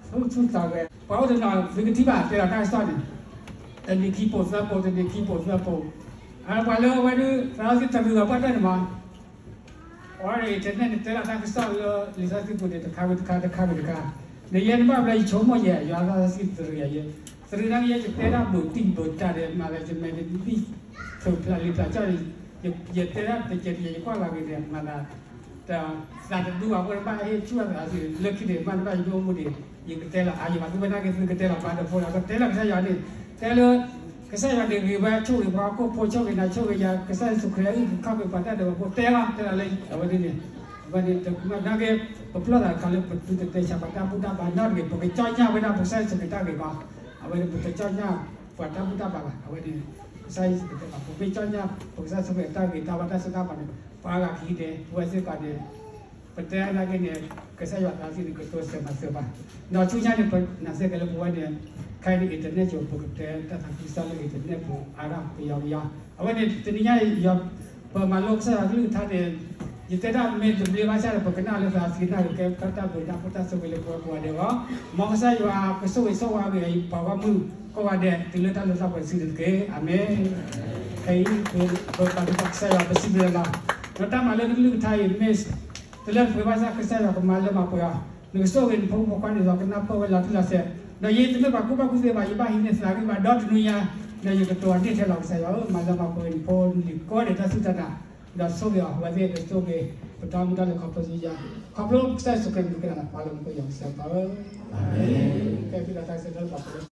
သူၣ်ဆူၣ်သးဂဲၤ ပှၤအိၣ်တနီၤ သုကထံၣ်ဘၣ် တဲလီၤတၢ်ကစီၣ်န့ၣ် တနံၤခံပိာ်သၢပိာ်, တနံၤခံပိာ်သၢပိာ်, ပှၤလၢအဝဲဒၣ် သးစီဆှံတရံးအီၤဘၣ်တၢ်န့ၣ်မး အဝဲအံၤ internet န့ၣ် တဲဒၣ်တၢ်ကစီၣ်လၢလံာ်စီဆှံပူၤန့ၣ် တခါဝံၤတခါ တခါဝံၤတခါ, န့ၣ်ယဲန့ၣ်ဘၣ်ဘျီ ယဆိကမိၣ်ယဲ ယွၤသးစီဆှံတရံးယၤယဲ, တရံးန့ၣ် ယဲယတဲဒၣ်ဘူးတံၢ်ဘူးတၢ်ဒီး မၤလၢယမဲာ်တဘံၣ် ထုးဖျါလံဖျါကၠီၣ်န့ၣ်, ယတဲဒၣ်တကဲးတကဲး ယကွၢ်လီၤက့ၤန့ၣ် မၤသး သးတဒူဘၣ်အဃိန့ၣ် ဘၣ်ဟ့ၣ်ဆူၣ်အသးလၢခံန့ၣ် ဘၣ်တဘၣ်ယဒိၣ်မူဒံး ယကတဲလီၤအါယဘၣ် သုဝဲနာ်က့ၤသုကတဲလီၤပာ်တဖိလီၤ ပတဲလီၤကစၢ်ယွၤန့ၣ် တဲလၢ ကစၢ်ယွၤန့ၣ်ဂ့ၤဝဲဆိၣ်ဂ့ၤပှၤဟီၣ်ခိၣ်ဖိ ဆိၣ်ဂ့ၤနၤဆိၣ်ဂ့ၤယၤ ကစၢ်ယ့ၣ်ၡူးခရံာ်အုၣ်က့ၤခီၣ်က့ၤပှၤတၢ်ဒဲးဘးဖိ တဲလီၤ တဲလီၤလၢအဝဲန့ၣ်န့ၣ် အဝဲန့ၣ် နာ်က့ၤ ပဖျီသးတခါလၢပသုတတဲဆါပှၤတၢ်ဘူၣ်တၢ်ဘါနီတဂ့ၤ ပကကၠီၣ်ညၣ်ဝဲဒၣ်ပကစၢ်ယ့ၣ်ၡူးခရံာ်တၢ်ဂ့ၤကီ အဝဲန့ၣ် ပတကၠီၣ်ညၣ်ပှၤတၢ်ဘူၣ်တၢ်ဘါဘၣ် အဝဲန့ၣ် ကစၢ်ယ့ၣ်ၡူးခရံာ်တဲဘၣ် ပမ့ၢ်ကၠီၣ်ညၣ်ပကစၢ်ယ့ၣ်ၡူးခရံာ်အတၢ်ဂ့ၤတၢ်ဘၣ်တၢ်စိတၢ်ကမီၤန့ၣ် ပှၤဂၤကဟံးန့ၢ် ပဝဲစ့ၢ်ကီးန့ၣ် ပတဲနာ်က့န့ၣ် ကစၢ်ယွၤသးစံးန့ၣ် ကတိၤဆၢမၤစၢၤဘၣ်. ဒီးဆူညါန့ၣ် ပနာ်စ့ၢ်ကီးလၢပဝဲန့ၣ် ခဲအံၤန့ၣ် internet ကၠိ ပကတဲတၢ်သးခုကစီၣ်လၢ internet ပူၤအါထီၣ်ကယီကယီ. အဝဲန့ၣ် တနံၤညါအံၤ ပမၤလိကစၢ်ယွၤကလုၢ်ကထါန့ၣ် ယတဲဒၣ်မ့ၢ်တဘျ့ဘၣ်ဆၣ်ဒီး ပကနၣ်လၢသးစံးကနၣ်ဒီး ကဲတၢ်ဘျုးတၢ်ဖှိၣ်တၢ်ဆိၣ်ဂ့ၤလၢပဝဲကိးဂၤဒဲးအဂီၢ်. မ်ကစၢ်ယွၤကဆိၣ်ဂ့ၤဆိၣ်ဝါဂ့ၤအံၤ ပှၤဂီၢ်မုၢ်ကိးဂၤဒဲး တုၤလၢတၢ်လၢတၢ်ပှဲၤတစုန့ၣ်တက့ၢ်. အၤမ့ၣ်. ခဲအံၤ ပပာ်လုၢ်ပာ်ကစၢ်ယွၤ ပစံးဘျုးလီၤ. ဒီးတၢ်မၤလိကလုၢ်ကထါအံၤ မ့ၢ် တလၢတပှဲၤဘၣ်ဆၣ် ကစၢ်ယွၤကမၤလၢမၤပှဲၤအီၤ, နကဆိၣ်ဂ့ၤနဖိမုၣ်ဖိခွါန့ၣ်ဒီး ကနၢ်ပၢၢ်ဝဲလီၤတံၢ်လီၤဆဲး, ဒီးယဲတမ့ၢ်ပှၤကူၣ်ဘၣ်ကူၣ်သ့ဘၣ်, ယဘၣ်ဟံးန့ၢ်သးဂံၢ်ဘါ ဒီတနွံညါ, ဒီးယကတိၤအန့ၢ်ထဲလီၤ ကစၢ်ယွၤဧၢ, မၤလၢမၤပှဲၤနဖိနလံၤကိးဂၤဒဲးတၢ်စူၢ်တၢ်နာ်, ဒီးဆိၣ်ဂ့ၤအီၤ အဝဲသ့ၣ်ကဆိၣ်ဂ့ၤ ပတၢ်မုၢ်တၢ်လၢခီဖျိယၤ, ခီဖျိကစၢ်ယ့ၣ်ၡူးခရံာ်မံၤကနၣ် ပှၤလၢမူခိၣ်ယွၤကစၢ်ယွၤဧၢ, အၤမ့ၣ်.